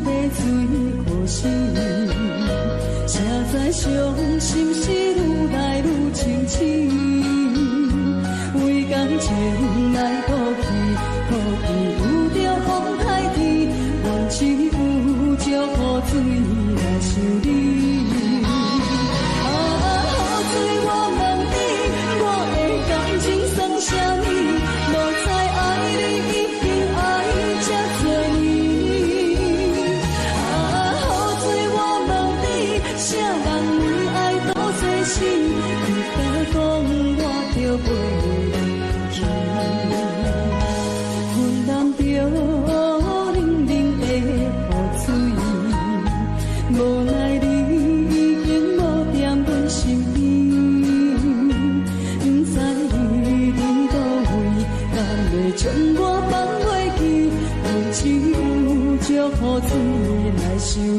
白水可惜。谁知傷心事愈來愈清醒，為感情來賭氣，苦比有著風颱天，阮只有石雨水來想你。啊，雨水我問你，我的感情算啥物？無知愛你已經愛這多年。啊，雨水我問你，啥人為愛賭生死？你敢講我著袂離去？阮淋著冷冷的雨水，無奈你已經無踮阮身邊，不知你佇佗位，敢會將我放袂記？阮只有石雨水來想你。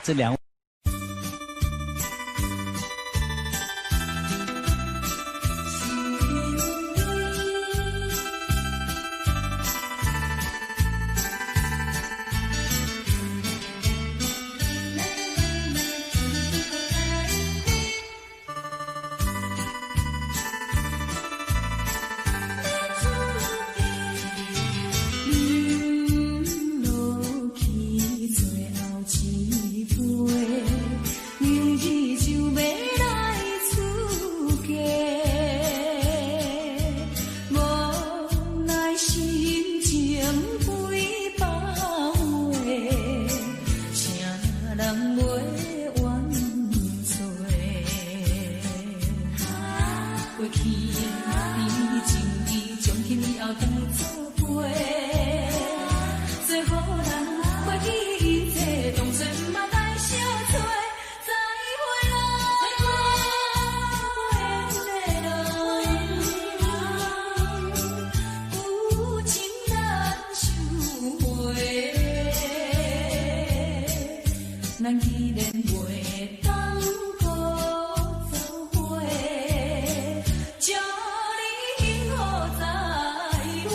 這兩。飲落去最後一杯，明日就欲來出嫁，無奈心情幾百回，誰人袂怨罪？過去的甜情意，從今以後當作陪。做予人過去一切，當作毋捌來相找。再會啦，無緣的人，有情難收回。咱既然袂當閣做伙，祝你幸福再會。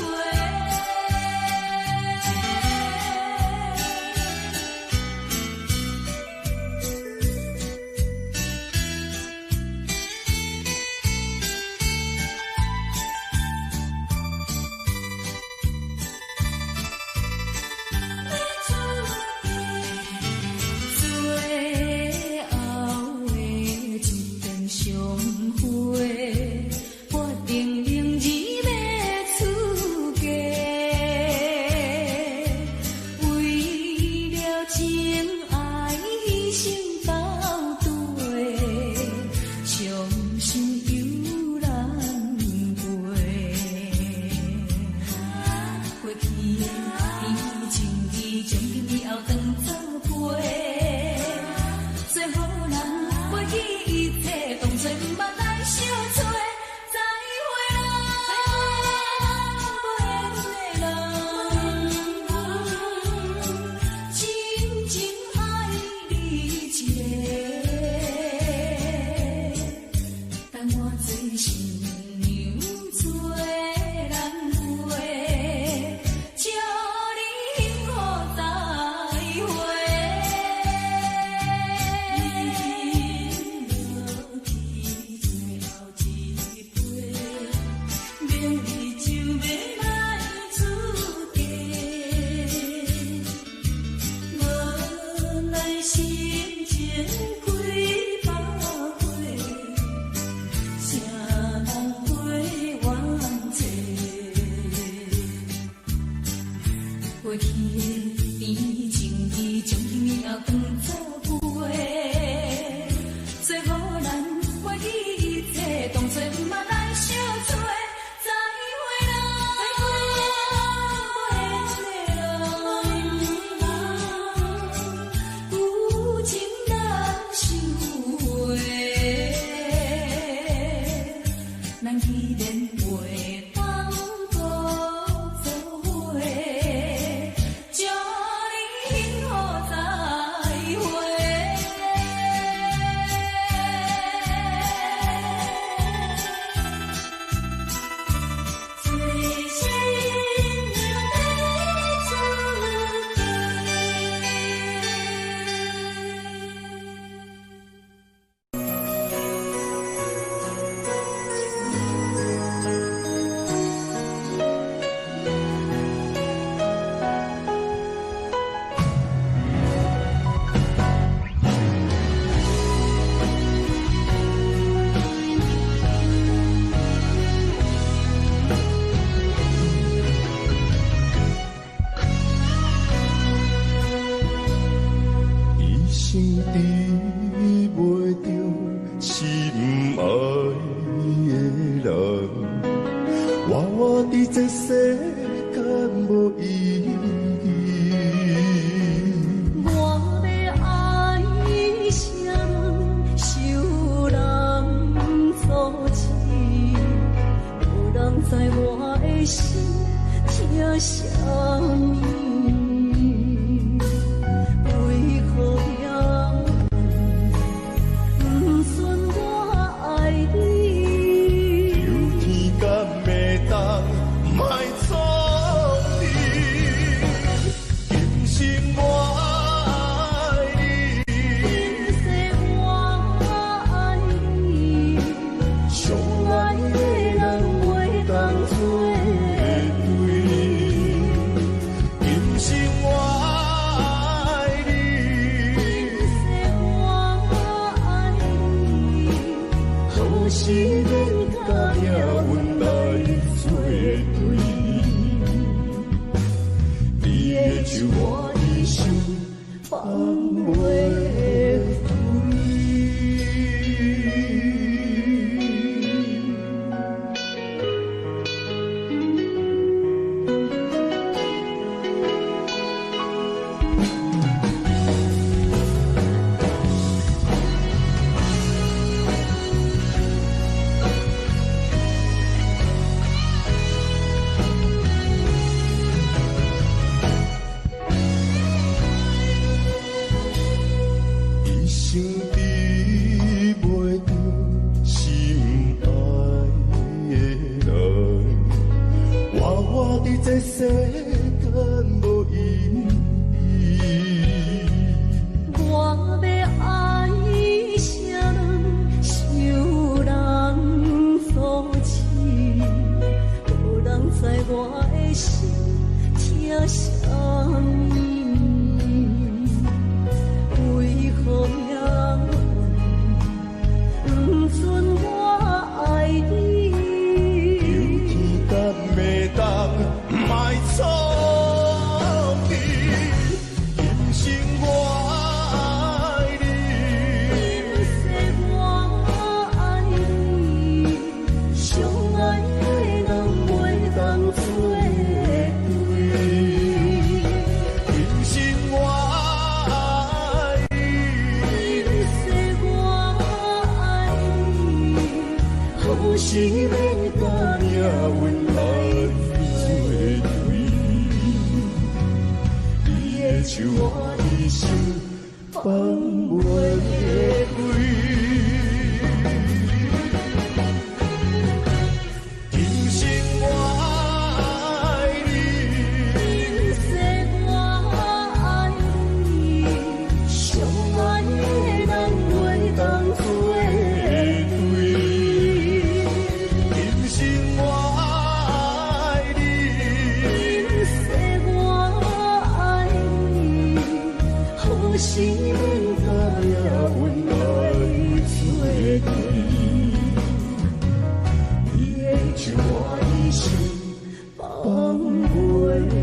最後的一遍相會，決定明日欲出嫁。為了情愛犧牲斗地，傷心猶難過。過去的甜情意，從今以後當作陪。做予人過去一切，當作毋捌來相找。再會啦，無緣的人，真情愛你一個，等我做新娘做人陪，祝你幸福再會。飲落去最後一杯，明日就欲來出嫁。無奈心情幾百回，誰人袂怨罪？過去的甜情意，從今以後當作陪。做予咱過去一切，當作毋捌來相找。再會啦，無緣的人，有情難收回。咱既然袂當閣做伙，無意義。我欲愛啥人，受人阻止，無人知我的心疼啥物。為何命運不准我愛你？求天敢會當莫創治，今生我愛你，今世我愛你，相愛的人袂當做對。今生我愛你，今世我愛你，何時免佮命運來做對？你的手我一生放袂開。一生得袂著心愛的人，活活佇這世間無意義。我欲愛啥人，受人阻止，無人知我的心疼啥物。為何命運不准我愛你？求天敢會當莫創治，今生我愛你，今世我愛你，相愛的人袂當做對。今生我愛你，今世我愛你，何時免佮命運來做對？你的手我一生放袂開。今生我愛你，今世我愛你，相愛的人袂當做對。今生我愛你，今世我愛你，何時免佮命運來做對？你的手我一生放袂開。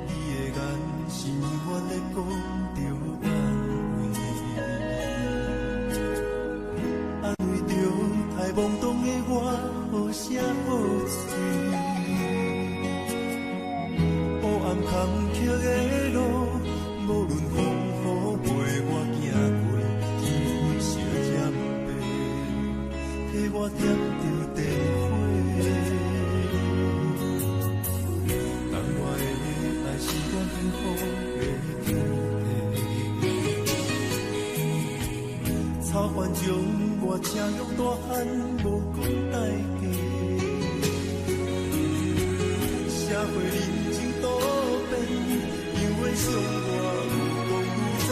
你的眼神永遠咧講著安慰，安慰著太懵懂的我，好聲好喙。黑暗坎坷的路，無論風雨陪我行過，天色漸白，替我點著電火。當我的愛是我幸福的天地。將我車用大漢，無講代價。社會人情多變，因為傷我愈講愈濟，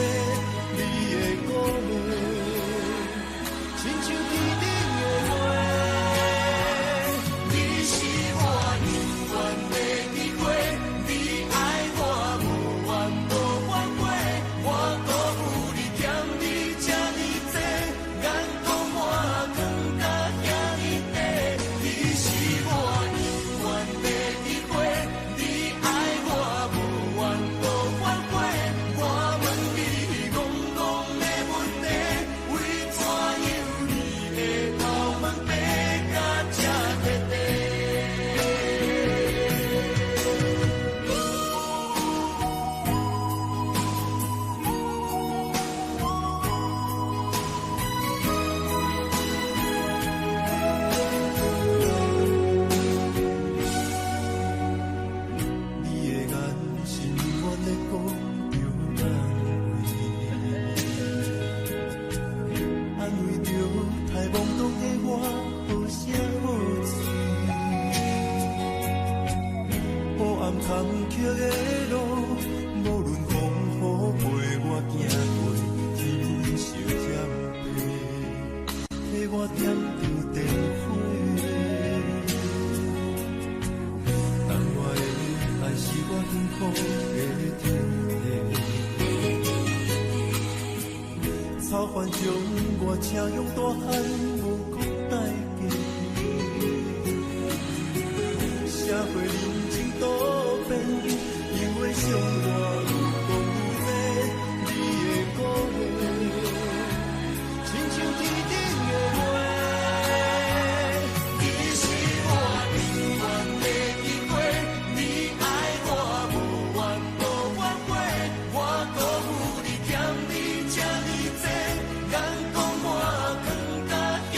你的鼓勵，親像天頂的月。你是我永遠的機會，你愛我無怨無反悔，我辜負你欠你這呢濟，眼光我藏甲遐呢短。你是我永遠的機會，你愛我無怨無反悔，我問你戇戇的問題，為怎樣你會頭毛白甲這徹底？你的眼神永遠咧講著安慰，安慰著太懵懂的我，好聲好喙。黑暗坎坷的路，無論風雨陪我行過，天相欠白，替我點著燈火。但我的愛是我幸福的天地。草原將我車用大漢，無講代價。社會人情多變，因為傷我愈講愈濟，你的鼓勵，親像天頂的月。你是我永遠的機會，你愛我無怨無反悔，我辜負你欠你這呢濟，眼光我藏甲遐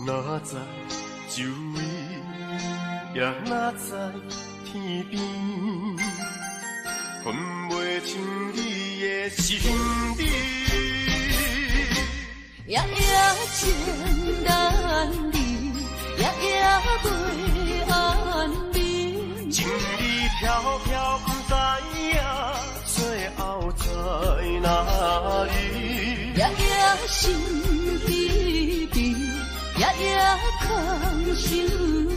哪知周圍，也哪知天邊，分袂清你的身邊。夜夜情難離，夜夜袂安眠。情理飄飄，不知影最後在哪裡。夜夜心疲疲，夜夜空相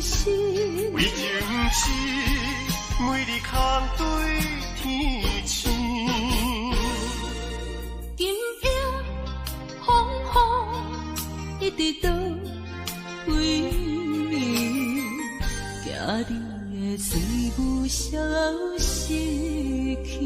思。為情痴，每日空對天星。今夜風雨一直倒位，惊你会随雾消失去。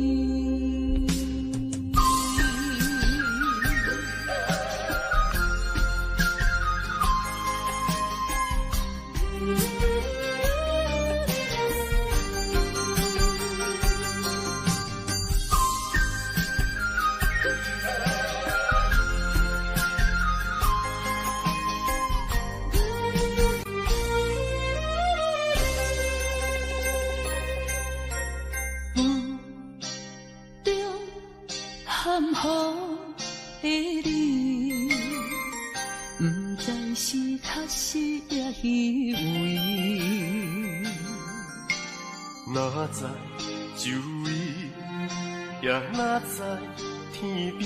的你，不知是确实抑虚伪。哪知周围，也哪知天边，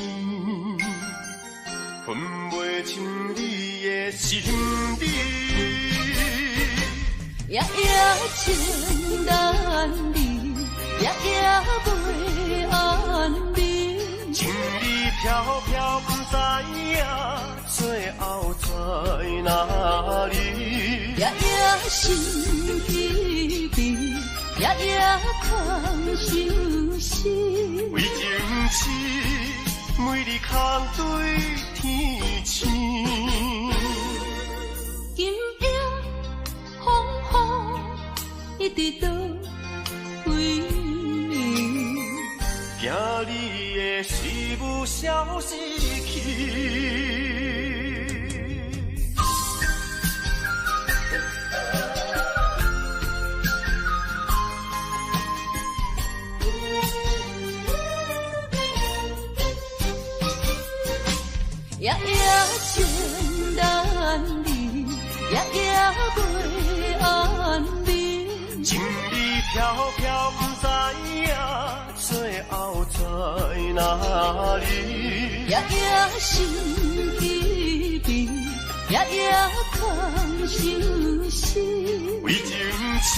分袂清你的身边。夜夜情难离，夜夜袂安眠。情理飘飘，不知影最后在哪里。夜夜心疲疲，夜夜空相思。为情痴，每日空对天星。今夜风雨一直倒位，惊你的思雾消失去。夜夜情难离，夜夜袂安眠。情理飘飘，不知影最后在哪里。夜夜心疲疲，夜夜空相思。为情痴，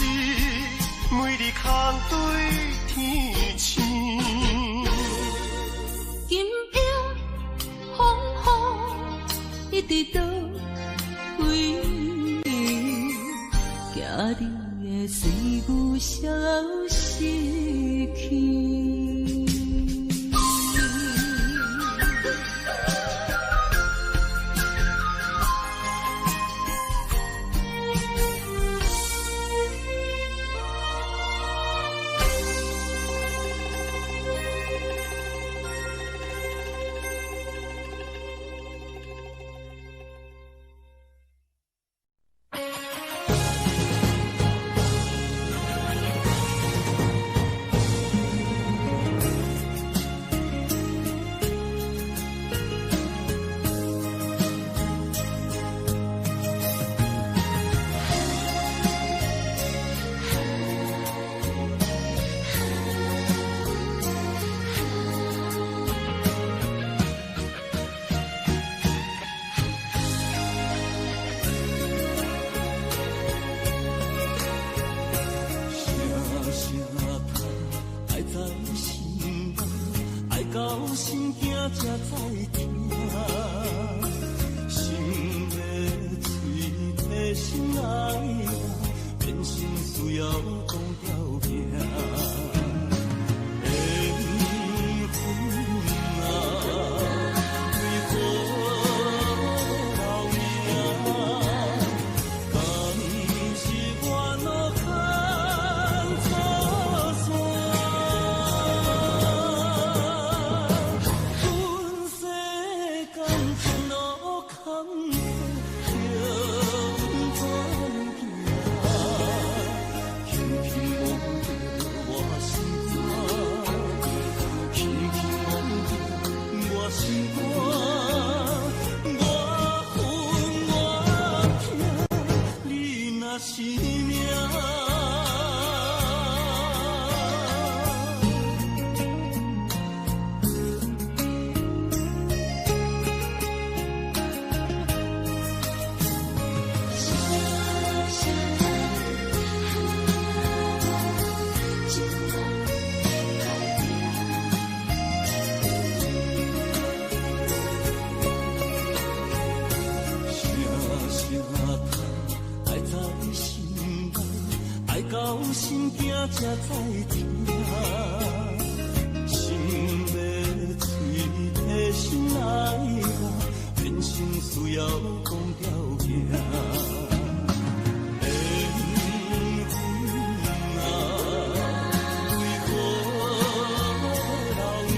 每日空对天星。今夜风雨一直倒位，惊你会随雾消失去。阮世间後，心驚才再疼。心欲碎，提神來啦，人生需要講條件。緣分啊，為何留名？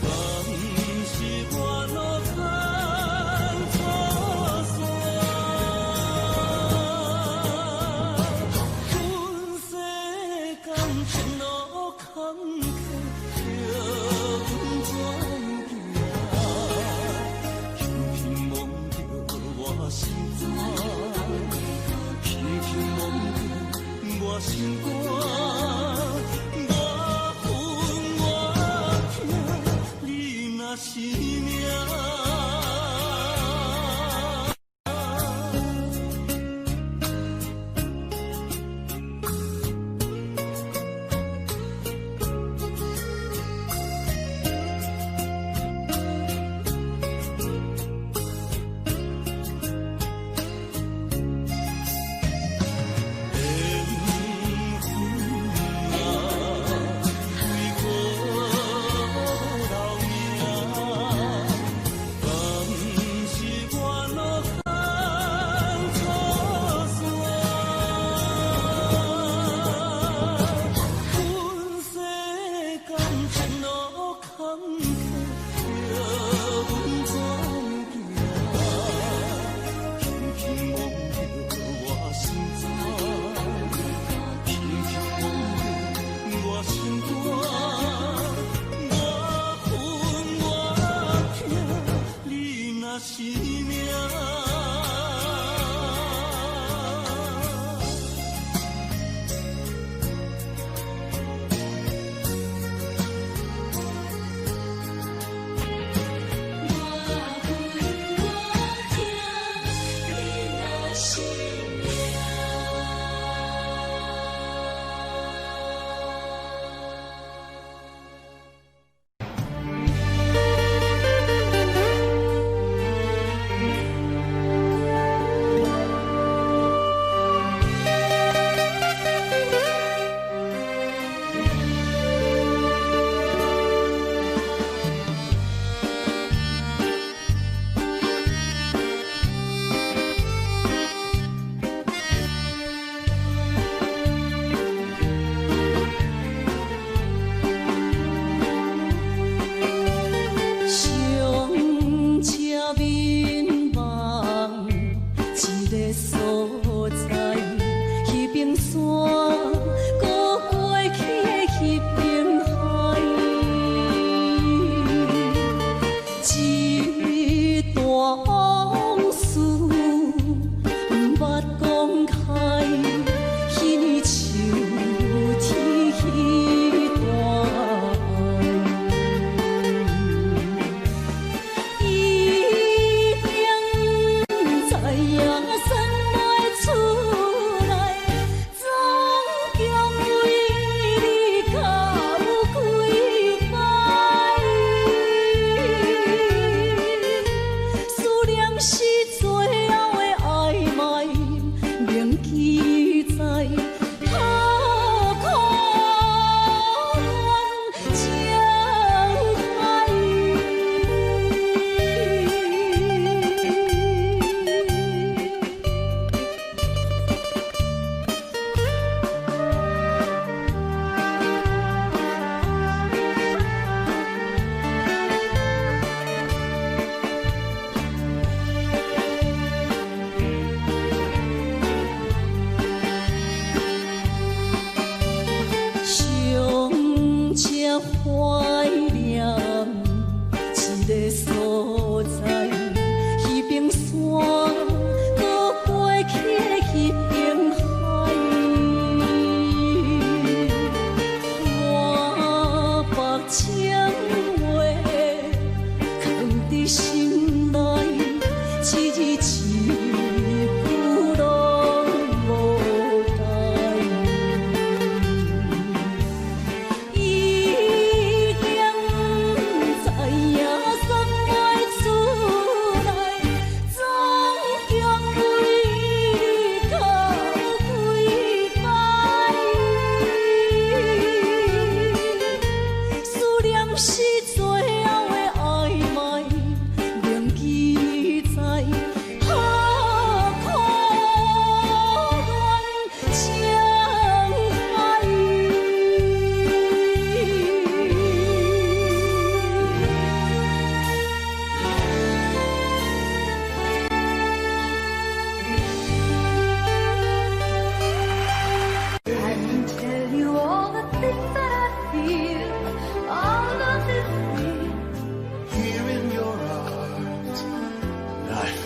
敢是我路牽錯線？阮世間前路坎坷，叫阮怎行？輕輕摸著我心肝，輕輕摸著我心肝。我恨我疼，你若是命。緣分啊，為何留名？敢是我路牽錯線？阮世間前路坎坷，叫阮怎行？輕輕摸著我心肝，輕輕摸著我心肝。我恨我疼，你若是命。我恨我疼，你若是命。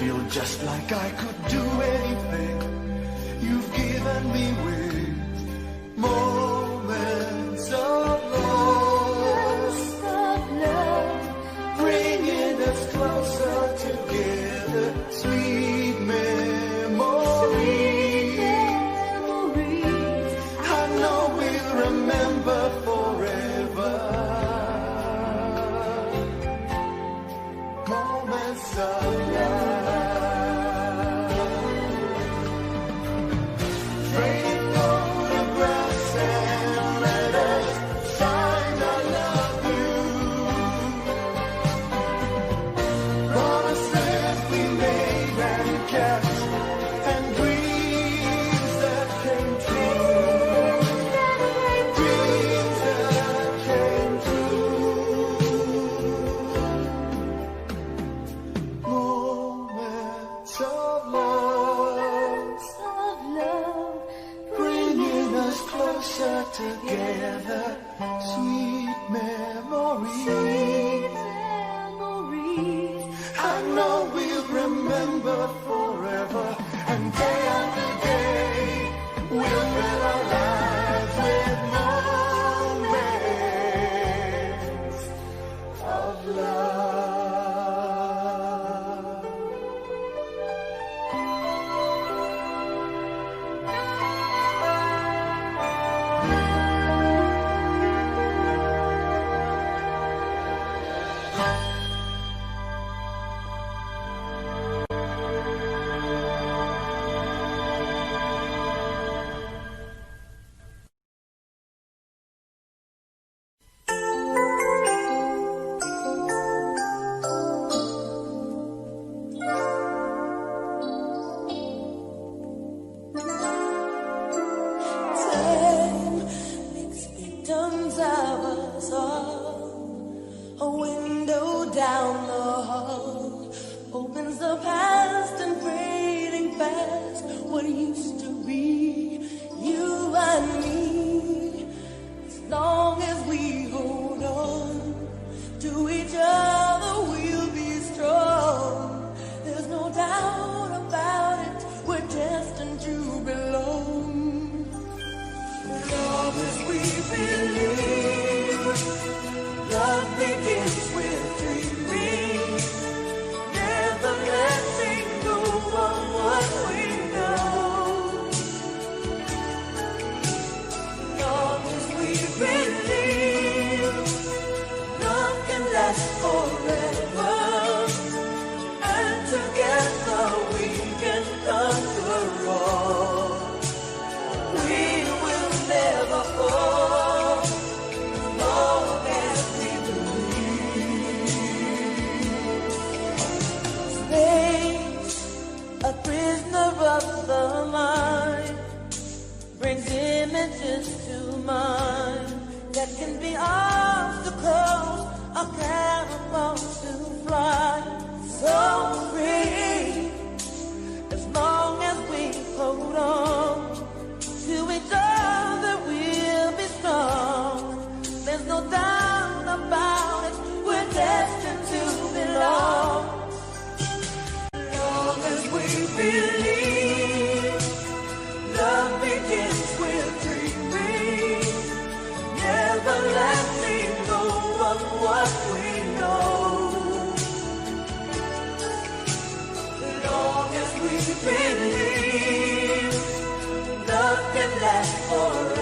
Feel just like I could do anything. You've given me wings, moments of love, bringing us closer together. Sweet memories. I know we'll remember forever. Moments of love. Trading photographs and letters, signed "I love you." Promises we made and kept, and dreams that came true. Dreams that came true. Moments of love, bringing us closer together. Sweet memories. I know we'll remember forever, and day after day, we'll fill our lives with moments of love. Time makes victims of us all. A window down the hall opens the past and fading fast what used to be you and me. As long as we hold on to each other, we'll be strong. There's no doubt about it, we're destined to belong. Long as we believe, love begins with dreaming. Never letting go of what we know. Long as we believe, love can last forever. And together we can conquer all. We will never fall, long as we believe. Space, a prisoner of the mind, brings images to mind that can be obstacles or catapults to fly so free. As long as we hold on to each other, we'll be strong. There's no doubt about it, we're destined to belong. Long as we believe, love begins with dreaming. Never letting go of what we know. Long as we believe, love can last forever.